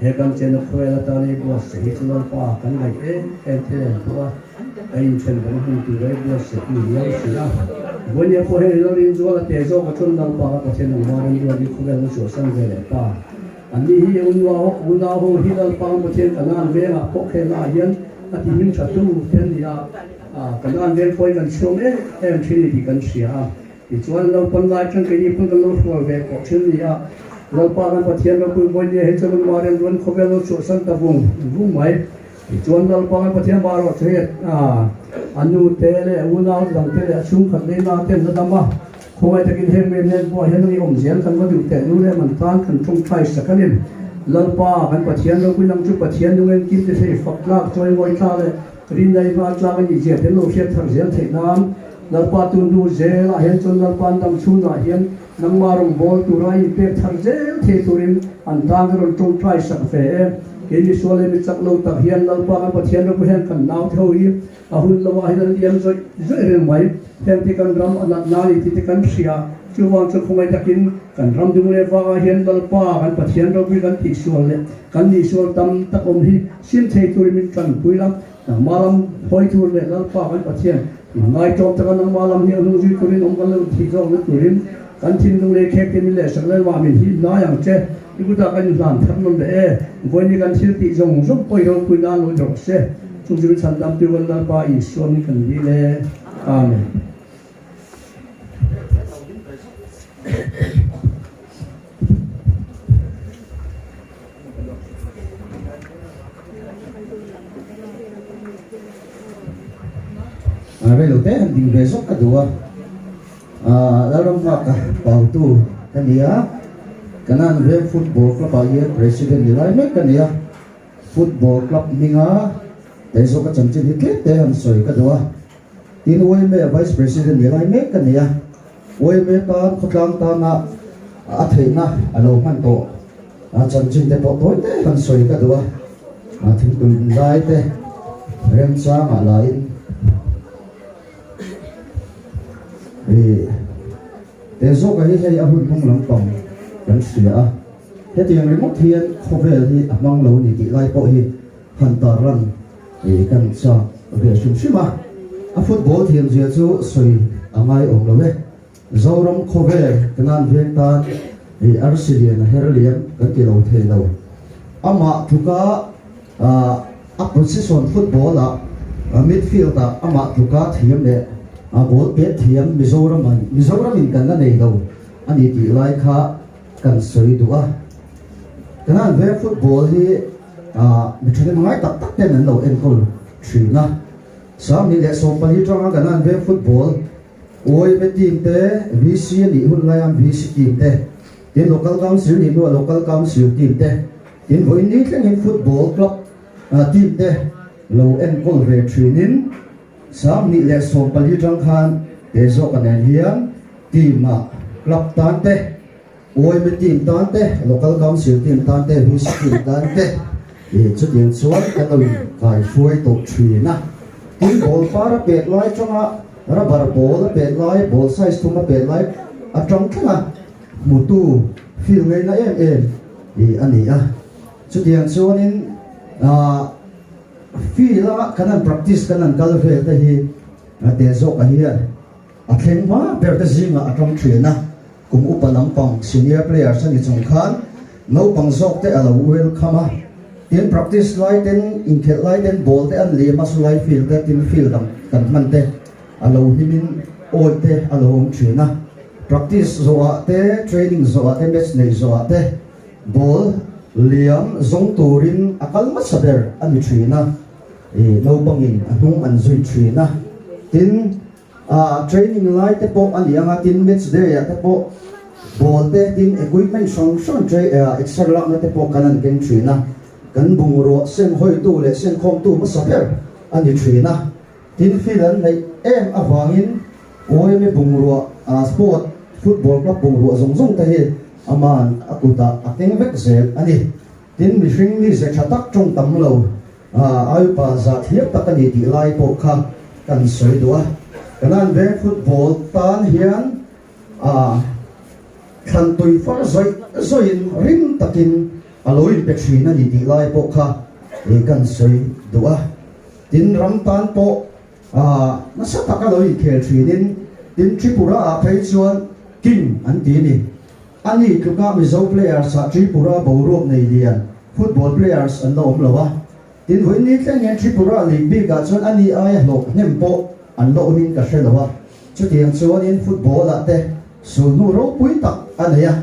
He kan chena khawvel atana i buatsaih hi chu Lalpa kan ngaih em em thil a inpawh a, ka inthen vang hmun tura i buatsaih ni riau si a. Vawinia pawh heng ilo rinzual a teh zawk a chuan Lalpa ka Pathian nangmah remruat hi khawvel na chhuahsan ve leh ta. Anni hi unau ho hi Lalpa kan Pathian Kanaan vengah pawh khelnaah hian a ti hming tha tu te an ni a. Kanaan veng pawhin kan chhuang em em thin ni tih kan hria a. Tichuan Lalpan lai atang keini pawn kan lo hrual ve pawh thin a ni a. Lalpa kan Pathian ropui vawinia hi chuan Nangmah remruan khawvel lo chhuahsan ta vung vung mai. Tichuan Lalpa kan Pathian mah erawh chu hei a nu te leh a unau te dang te leh a chhungkhat lei na te an la dam a. Khawngaih takin heng mi nen pawh hian nang i awm zel kan va duh teh nu leh man tan kan tawngtai sak a ni. Lalpa kan Pathian ropui nang chu Pathian nung engkim te thei fak tlak chawi ngawi tlak leh rinna i hma tlak a nih zia tel lo hriat thar zel theih nan Lalpa tu nu zelah hian chuan Lalpa an dam chhunah hian nangmah rawngbâwl tura i inpek thar zel thei turin an tan ka rawn tawngtai sak ve e. Kei misual leh mi chak lo tak hian Lalpa kan Pathian ropui hian kan naute ho hi a hun lovah hian an liam zawih zawih reng mai. Heng te kan ram a nat na ni tih te kan hria. Chuvang chu khawngaih takin kan ram dung leh vangah hian Lalpa kan Pathian ropui kan tihsual leh kan nihsual tam tak awm hi sim thei turin min tanpui la. Nangmah lam hawi tur leh Lalpa kan Pathian in ngaitawm taka nangmah lam hi a hnung zui turin awm kan lo thih zawk na turin Kan thinlung lei khek te min leh sak lel mah min hip nai ang che. I kutah kan inhlan thar nawn leh e. Vawiin kan thil tih zawng zawng pawh i ropui nan lo ni rawh se. Chung chu min chhan dam tu kan Lalpa Isua min kan dil e. Amen. Reilo te han ding ve zawk ka duh a. Lalramnghaka pautu ka ni a, Kanan Veng Football Club ah hian President ni lai mek ka ni a, Football Club hminga tei zawk a chanchin hi tlem te han sawi ka duh a, tin YMA Vice President ni lai mek ka ni a, YMA tan khawtlang tana a theihna a lo hman tawh chanchin te pawh tawi te han sawi ka duh a, thingtui lai te remchangah lain. Ih, he zawka hi hei a hun hnung lampang kan hria a, hetiang ringawt hian khawvel hi a hmang lo ni tih lai pawh hi han tarlan ih kan chak ve hrim hrim a, a football thiam zia chu sawi a ngai awm lo e. Zoram khawvel kanan veng tan ih arsi lian a her liam kan ti lo thei lo. Amah tluka a position football ah midfield ah amah tluka thiam leh ball pet thiam Mizoram Mizoram in kan la nei lo a ni tih lai kha kan sawi duh a. Kanan veng football hi mi thahnem ngai tak tak ten an lo enkawl thin a. 2014 tanga kanan veng football Uaime team te, VC a nih hun laia VC team te, tin Local Council nih hnuah Local Council team te, tin vawiin ni thlengin Football Club team te lo enkawl ve thinin 2014 tang khan he zawka nen hian team ah club tan te, Uaime team tan te, Local Council team tan te, VC team tan te chutiang chuan kan lo inkaihruai tawh thin a. Tin ball par a pek lai tanga Rubber ball a pet lai, ball size thum a pet lai atang thleng a, hmutu feel ngaihna em em ih a ni a. Chutiang chuanin ah field a kan han practice kan han kal vel te hi teh zawkah hian a thleng hma ber te zingah a tang thin a, kum upa lampang senior players a ni chung khan naupang zawk te a lo welcome a, tin practice lai ten inkhelh lai ten ball te an liam a sulai field te tin field ang kan hman te a lo hnimin awi te a lo awm thin a, practice zawhah te training zawhah te match neih zawhah te ball liam zawng turin a kal hmasa ber a ni thin a, ih naupangin a hnung an zui thin a, tin. Ah training lai te pawh a ni ang a, tin match day ah te pawh ball te tin equipment hrang hrang tray ah exer lakna te pawh kan han keng thin a, kan bungrua seng hawitu leh seng khawmtu hmasa ber a ni thin a, tin field an neih em avangin YMA bungrua ah sport football club bungrua zawng zawng te hi aman a kutah a keng vek zel a ni. Tin mihring mi ze tha tak tawng tam lo Aiupa zah thiam tak a ni tih lai pawh kha kan sawi duh a. Kanan veng football tan hian thlan tui far zawih zawihin rim takin a lo inpe thin a ni tih lai pawh kha kan sawi duh a. Tin ram tan pawh nasa taka lo inkhel thinin tin Tripura ah phei chuan king an ti a ni. A ni tluka Mizo players ah Tripura boruak nei lian football players an la awm lo a, tin vawiin ni thleng hian Tripura league bik ah chuan a ni aia hlawh hnem pawh an la awmin ka hre lo a, chutiang chuanin football ah te sulhnu ropui tak a nei a,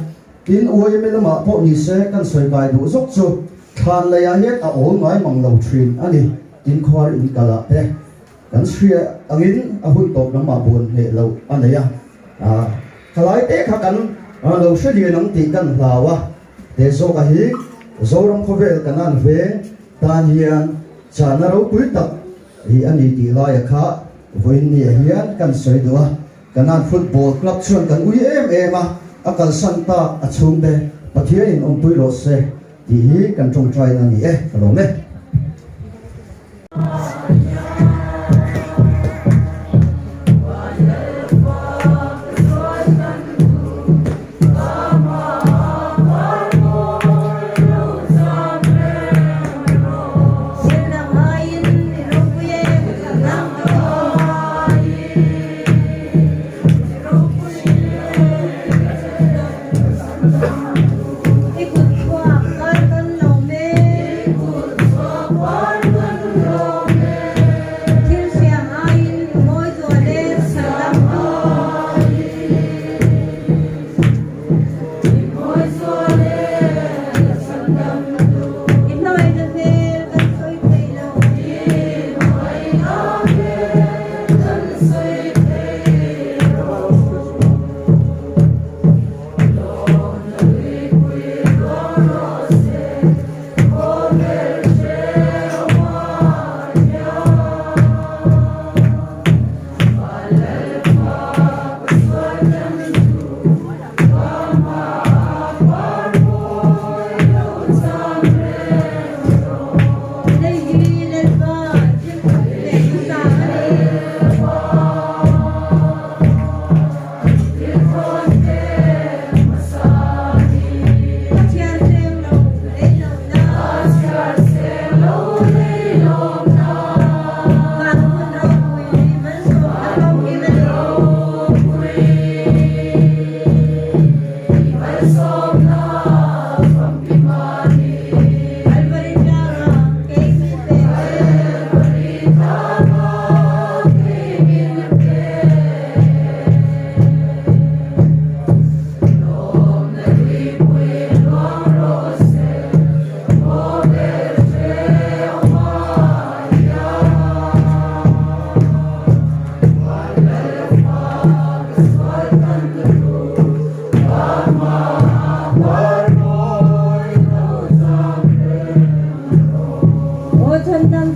tin YMA lamah pawh ni se kan sawi kai duh zawk chu thlan lei ah hian a awl ngai mang lo thin a ni, tin khuar in kal ah te kan hria angin a hun tawp lamah buan hneh loh a nei a. Thalai te kha kan lo hre lian ang tih kan hlau a, he zawka hi Zoram khawvel kan an veng tan hian chahna ropui tak hi a ni tih laia kha vawiin ni ah hian kan sawi duh a, Kanan Football Club chuan kan ui em em a, a kalsan tak a chhungte Pathianin awmpui rawh se tih hi kan tawngtaina a ni e, ka lawm e.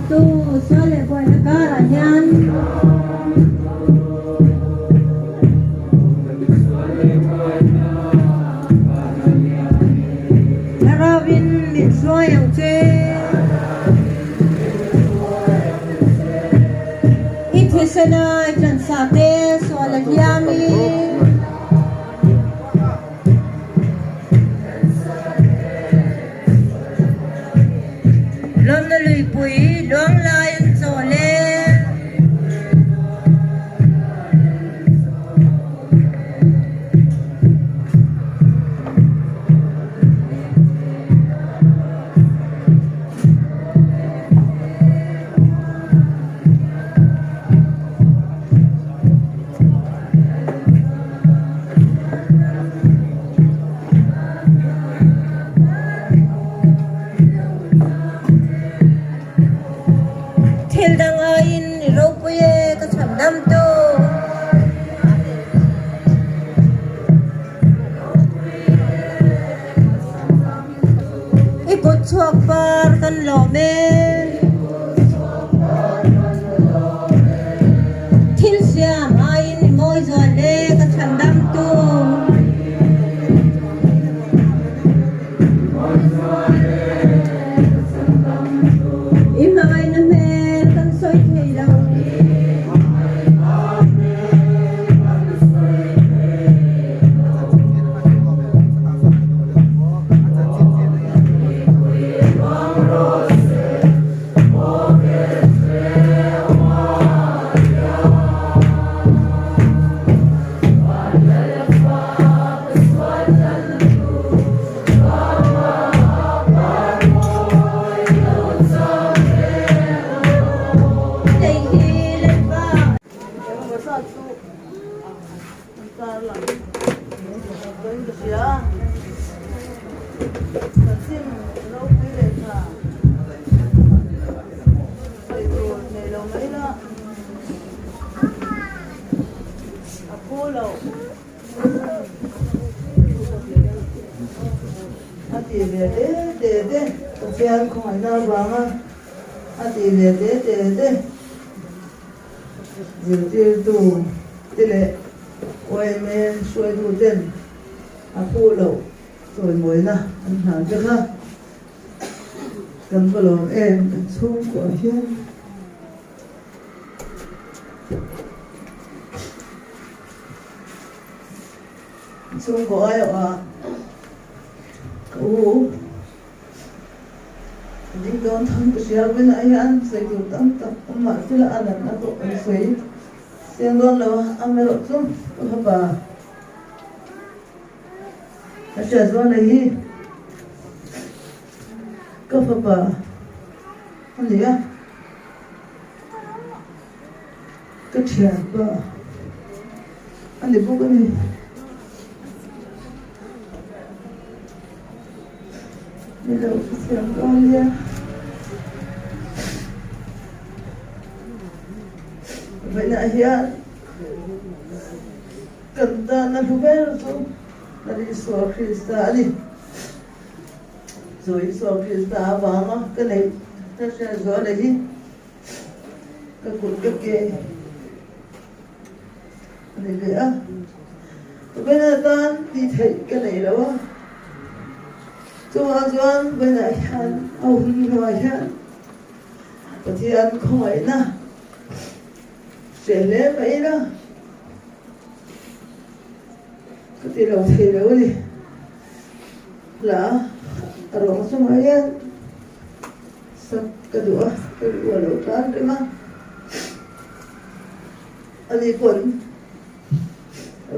tu sual leh buaina karah hian. Thlarauin min hruai ang che. I thisena i tlansa te sual a hliamin. Lawmna luipui luang lai an chawl e. Thil dang aiin i ropui e ka chhan dam tu. I kut chhuak par kan lawm e. Thil siam aiin i mawi zual e ka chhandam tu. I hmangaihna hmel kan sawi thei lo. Lei hi Lalpa. Engemaw zat chu an tar lang tawhin ka hria. Chanchin ropui leh tha sawi tur nei lo mai la a phu lo. A ti ve te te te Pathian khawngaihna avanga a ti ve te te te. Zirtirtu te leh yma hruaitu ten a phu loh chawimawina an hlan vek a, kan va lawm em kan chhungkuah hian. Chhungkaw aiawh ah ka u. Ding dawn thang ka hria bulah hian sawi tur tam tak awm mah sela a natna pawh kan sawi chiang dawn lo a, amaherawh chu ka fapa ka hriat zual leh hi ka fapa a ni a, ka thianpa a ni bawk a ni. Ni lo ka siam dawn nia. Vawiinah hian kan tana hlu ber chu Lal Isua Krista a ni. Chu Isua Krista avanga ka neih ka hriat zual leh hi ka kut ka ke a ni ve a. Vawiinah tan tih theih ka nei lo a. Chuvang chuan vawiinah hian a hun hnuai hian Pathian khawngaihna hreh hle mai ila ka ti lo thei lo a ni. Hla a rawng chungah hian sak ka duh a, ka duh a lo tan reng a, ani pawn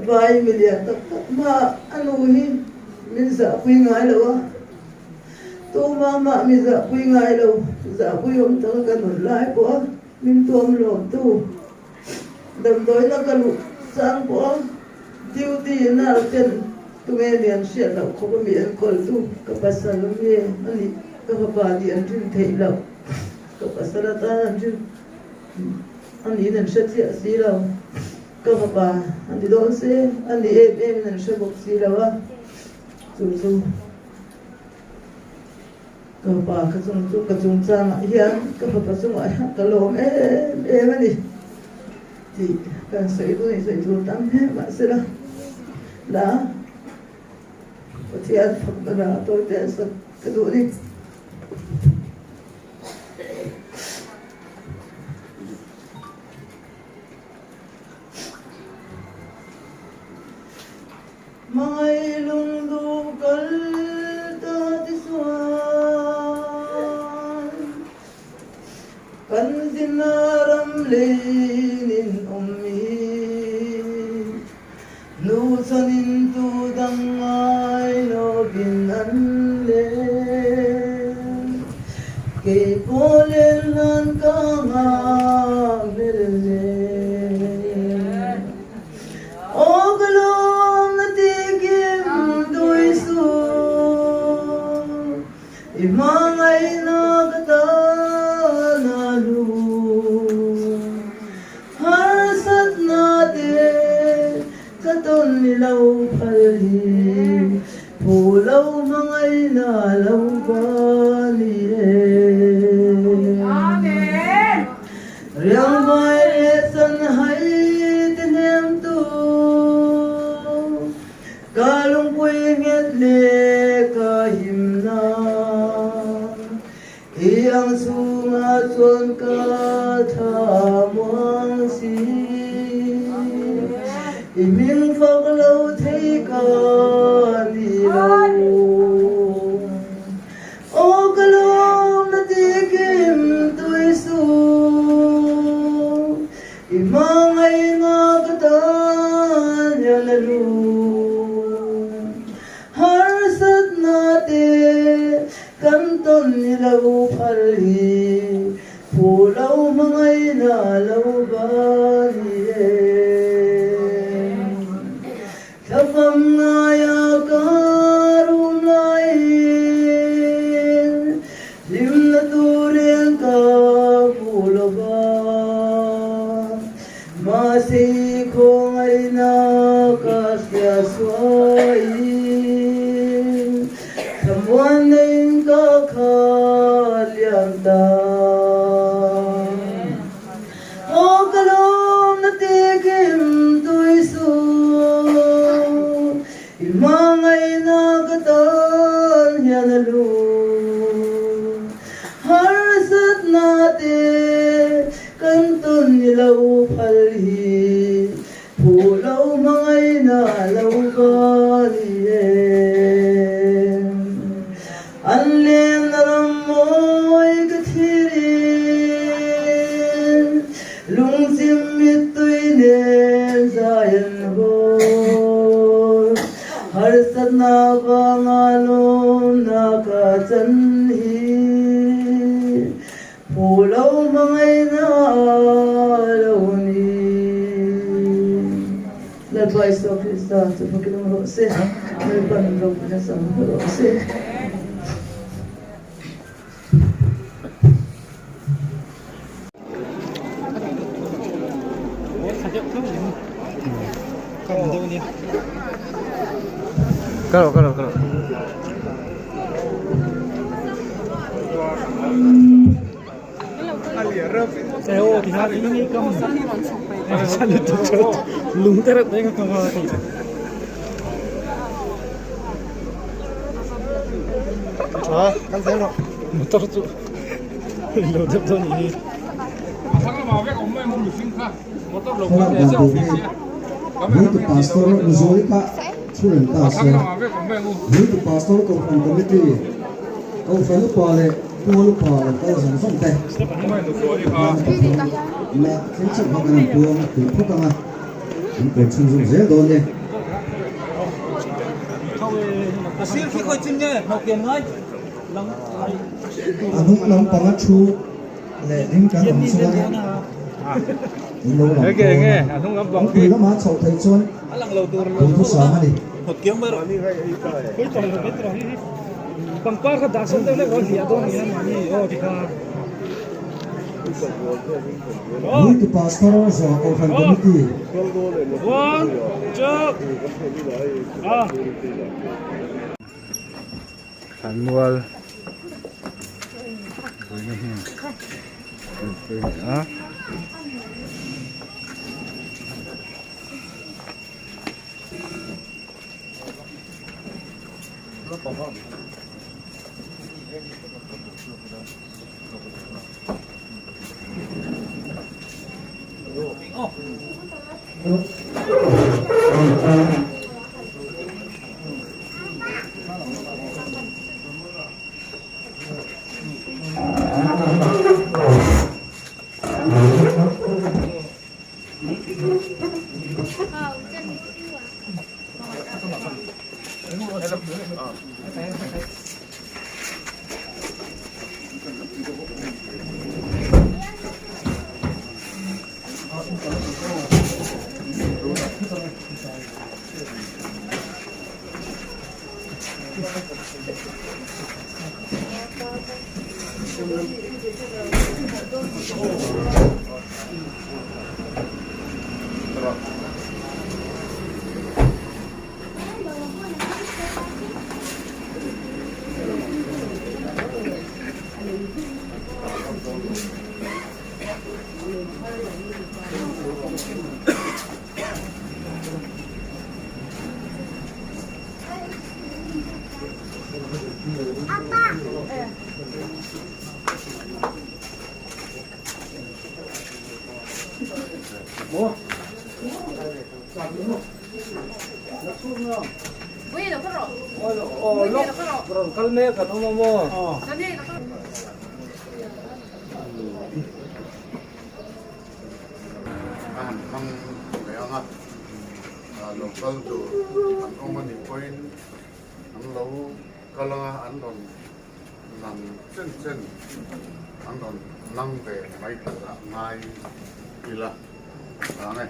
Vai milian tak tak hmaah a nu hi min zahpui ngai lo a, tuma mah mi zahpui ngai lo, zahpui awm taka ka nun lai pawh a min tuam lawmtu damdawiina ka luh chang pawh a duty nurse ten tunge lian hriat loh khawp a mi enkawltu ka pasal nge a nih ka fapa tih an rin theih loh, ka pasal atan an rin a niin an hre chiah si lo. Ka fapa a ni dawn se, a ni em em in an hre bawk si lo a, chu chu Ka fapa ka chung chu ka chungchangah hian ka fapa chungah hian ka lawm em em a ni tih kan sawi dawn in sawi tur tam hle mahsela la Pathian fakna la tawi te an sak ka duh a ni. Hmangaih lungduh kal ta ti chuan kan zinna ram leinin awm hi nu chuanin tu dang ngai lovin an leng kei pawh len hlan ka nghak hmel hle. Aw ka lawm na ti kim tui suh, i hmangaihna ka tan a hlu. Harsatna te ka tawn ni lo phal hi, phu lo hmangaihna lo va ni e. Riangvai leh chanhai te hnemtu, ka lungpui nghet leh ka himna. I ang chhungah chuan ka tha muang si, i hming fak lo thei ka ni lo. Aw ka lawm na ti kim tui suh, i hmangaihna ka tan hian a lu. Harsatna te kan tawn ni lo phal hi, phu lo hmangaihna lo va ni em. Thlafam ngaia ka rum laiin hlimna turin ka hmu lo va, mahse i khawngaihna ka hria suaiin thlamuan neiin ka khat liam ta. Aw ka lawm na ti kim tui suh, i hmangaihna ka tan hian a lu. Harsatna te kan tawn ni lo phal hi, phu lo hmangaihna lo va ni em. An lenna ram mawi ka thirin, lungchim mittui nen zai an hawl. Harsatna vanga lawmna ka chan hi, phu lo hmangaihna lo ni. Lalpa Isua Krista chu fakin awm rawh se, Lalpan ropuina chang rawh se. Kalo kalo kalo. Thlalak dan tur hi Youth Pastor Nuzuali kha thu reng ta se. Youth Pastor Kohhran Committee, Kohhran upa leh Tual upa lo kal zawng zawng te Ram pathum ila thleng chauh kha kan han puang tui phawt ang a, an kawi chhunzawm zel dawn e. A hnung lampanga thu leh ding kan awm chuanin in lo lang dawn a, kawngpui lamah chhoh theih chuan duhthusam a ni. Pangpar kha dah sawn deuh lek rawh hliah dawn nia mahni aw ti kha. Youth Pastor Zawh Kohhran Committee. One, two, ah. Thlanmual. Uina hmun kalpui a ni a. A han hmang leh ang a, lo kal tur an awm a nih pawhin an lo kal ang a, an rawn nang chen chen an rawn nang ve mai turah ngai ila vang e.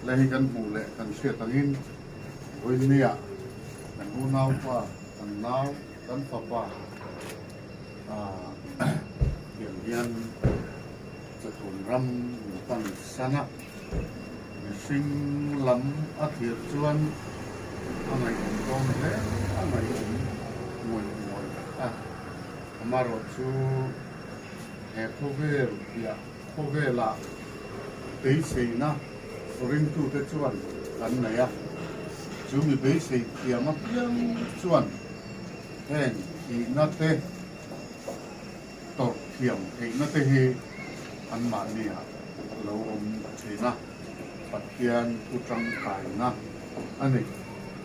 Le hi kan hmuh leh kan hriat angin vawinia kan unaupa, kan nau, kan fapa tiang hian Chatun ram min pan san a, mihring lam a thlir chuan a ngaihawm dawn hle, a ngaihawm ngawih ngawih a. Amaherawhchu he khawvel piah khawvelah beiseina ringtute chuan kan nei a, chu mi beisei thiam apiang chuan heng thihna te, tawrh thiam theihna te hi anmahni ah lo awm thin a, Pathian thu tangkaina a ni.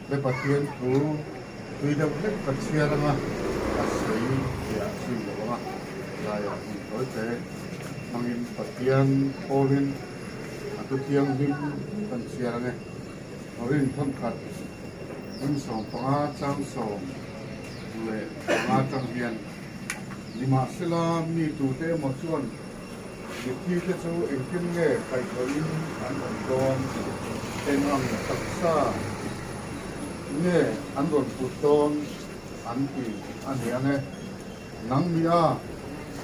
He Pathian thu tui deuh hlek ka chhiar anga ka sawi fiah zui lo anga laiah hmun tawi te hmangin Pathian thawlin a thu thianghlim kan chhiar ange. Rin thawnkhat 15 chang 15 tang hian Nimahsela, mi tute emaw chuan mithite chu engtin nge kaihhnawhin an awm dawn? Eng ang taksa nge an rawn put dawn an ti a ni ang e. Nang mi a,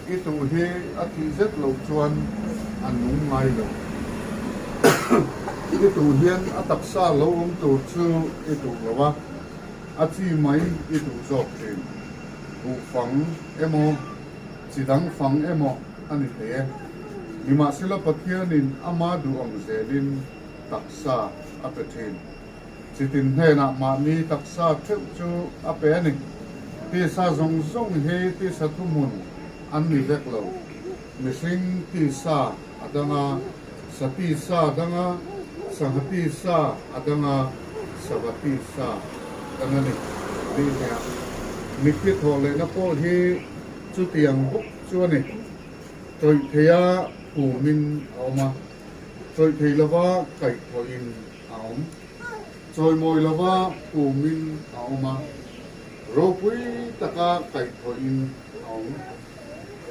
i tu hi a thih zet loh chuan a nung ngai lo. I tu hian a taksa lo awm tur chu i duh lo a, a chi mai i duh zawk thin. Buh fang emaw, chi dang fang emaw a ni thei e. Nimahsela Pathianin ama duh ang zelin taksa a pe thin. Chitin hnenah mahni taksa theuh chu a pe a ni. Tisa zawng zawng hi tisa thuhmun an ni vek lo. Mihring tisa a dang a, sa tisa a dang a, sangha tisa a dang a, sava tisa a dang a ni. Tih hliah mitthi thawh lehna pawh hi chutiang bawk chu a ni. Tawih theia kumin a awm a, tawih thei lova kaihthawhin a awm. Chawimawi lova kumin a awm a, ropui taka kaihthawhin a awm.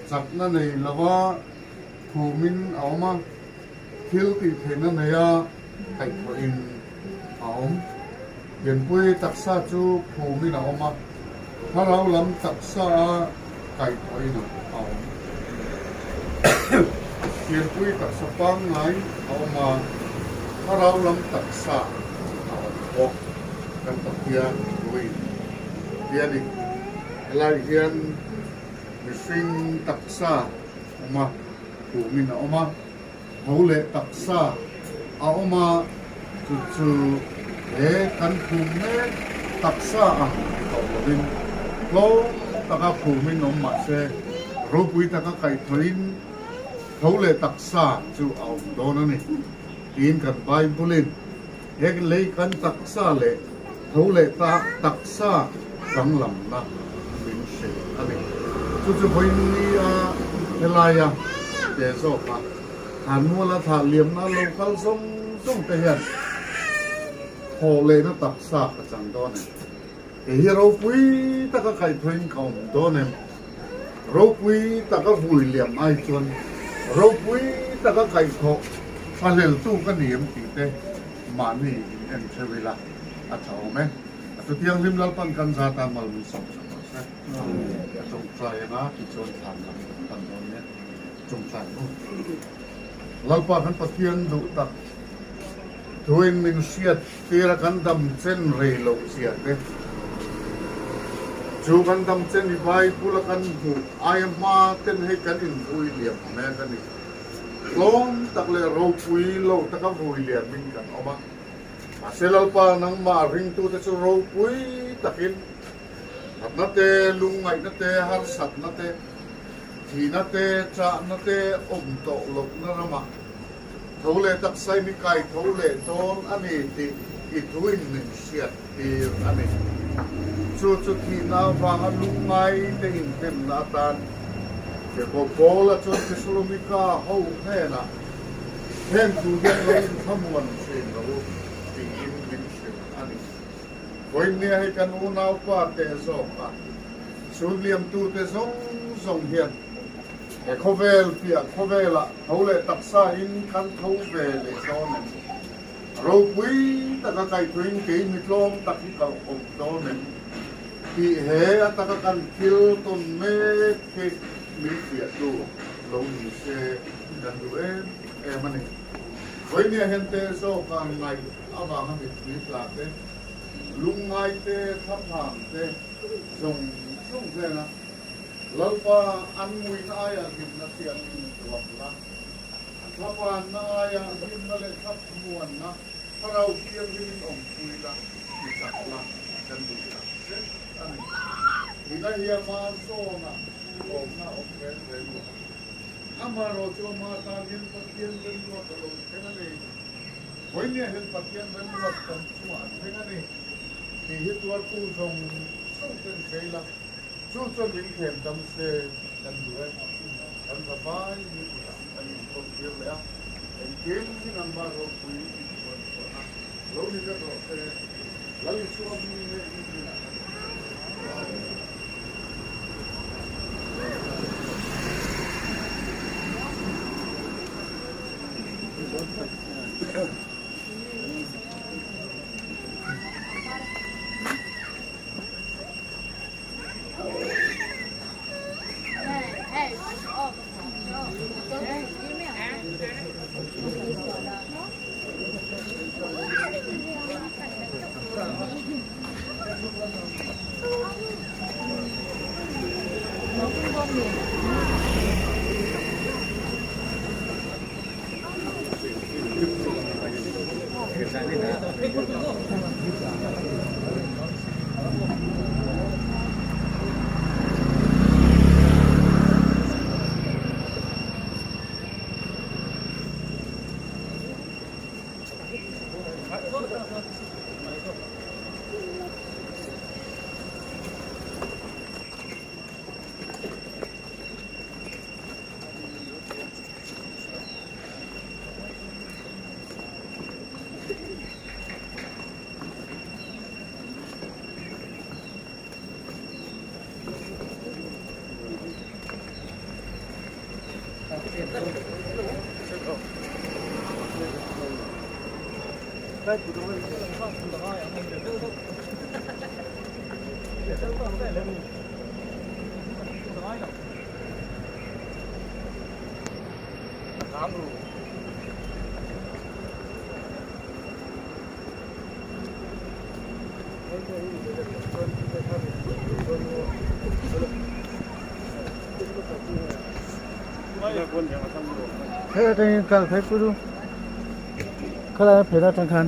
Chakna nei lova khumin a awm a, thil tih theihna neia kaihthawhin a awm. Pianpui taksa chu khumin a awm a, thlarau lam taksa a kaihthawhin a awm. Pianpui taksa pangngai a awm a, thlarau lam taksa a awm bawk. Kan Pathian ruin ti a ni. Helai hian. Mihring taksa awm a, phumin a awm a, tho leh taksa a awm a, chu chu he kan phum mek taksa ang ti tawh lovin tlawm taka phumin awm mah se ropui taka kaihthawhin tho leh taksa chu a awm dawn a ni tiin kan Bible-in he lei kan taksa leh tho leh ta taksa danglamna min hrilh a ni. Chu chu vawiin a helaia te zawka Thanmuala thlah liamna lo kal zawng zawng te hian thawh lehna taksa ka chang dawn em? Kei hi ropui taka kaihthawhin ka awm dawn em? Ropui taka vui liam ai chuan ropui taka kaihthawh thlahleltu ka ni em tih te mahni in en theuh ila a tha awm e. A chutianghlim Lalpan kan za tan mal min sawm sak rawh se. A tawngtai anga tichuan thlan lam kan pan dawn nia. Tawngtai u. Lalpa kan Pathian duh tak thuin min hriat tir a kan dam chen rei loh zia te. Chu kan dam chen i Bible a kan hmuh aia hma ten hei kan invui liam mek a ni. Tlawm tak leh ropui lo taka vui liamin kan awm a. Mahse Lalpa nangmah ringtute chu ropui takin natna te, lungngaihna te, harsatna te, thihna te, chahna te awm tawh lohna ramah tho leh taksa in i kai tho leh dawn a ni tih i thuin min hriat tir a ni. Chu chu thihna avanga lungngai te inhnemna atan Jakob Paula chuan Thesalonika ho hnenah heng thu hian lo inthlamuan thin lo u tiin min hrilh a ni. Vawinia hei kan unaupa te zawka chhunliamtute zawng zawng hian he khawvel piah khawvelah tho leh taksa in kan tho ve leh dawn em? Ropui taka kaihthawhin kei mi tlawm tak hi kal awm dawn em? Tih he a taka kan thil tawn mek hi min fiahtu lo ni se kan duh em em a ni. Vawinia hian te zawka ngaih avanga mipui tla te, lungngai te, thlaphang te zawng zawng hnena Lalpa an nguina aiah hlimna thiangin tuam la. A thlapanna aiah hlimna leh thlapmuanna Thlarau Thianghlimin awmpui la, ti chak la, kan duh tak zet a ni. Nila hi ama zawna awmna awm reng reng lo. Amaherawh chu ama tan hian Pathian remruat a lo thleng a ni. Vawinia hian Pathian remruat kan chungah a thleng a ni tih hi tuartu zawng zawng ten hre ila, Chu chuan min thlem dam se kan duh e. Kan zavai ni kutah kan inkhawm tir leh a, engkim hi nangmah ropui inpuan chhuahna lo ni vek rawh se. Lal Isua hming leh i hnenah kan inkhawm a. Hei atangin kal phei put u. Khalai a phen atang khan.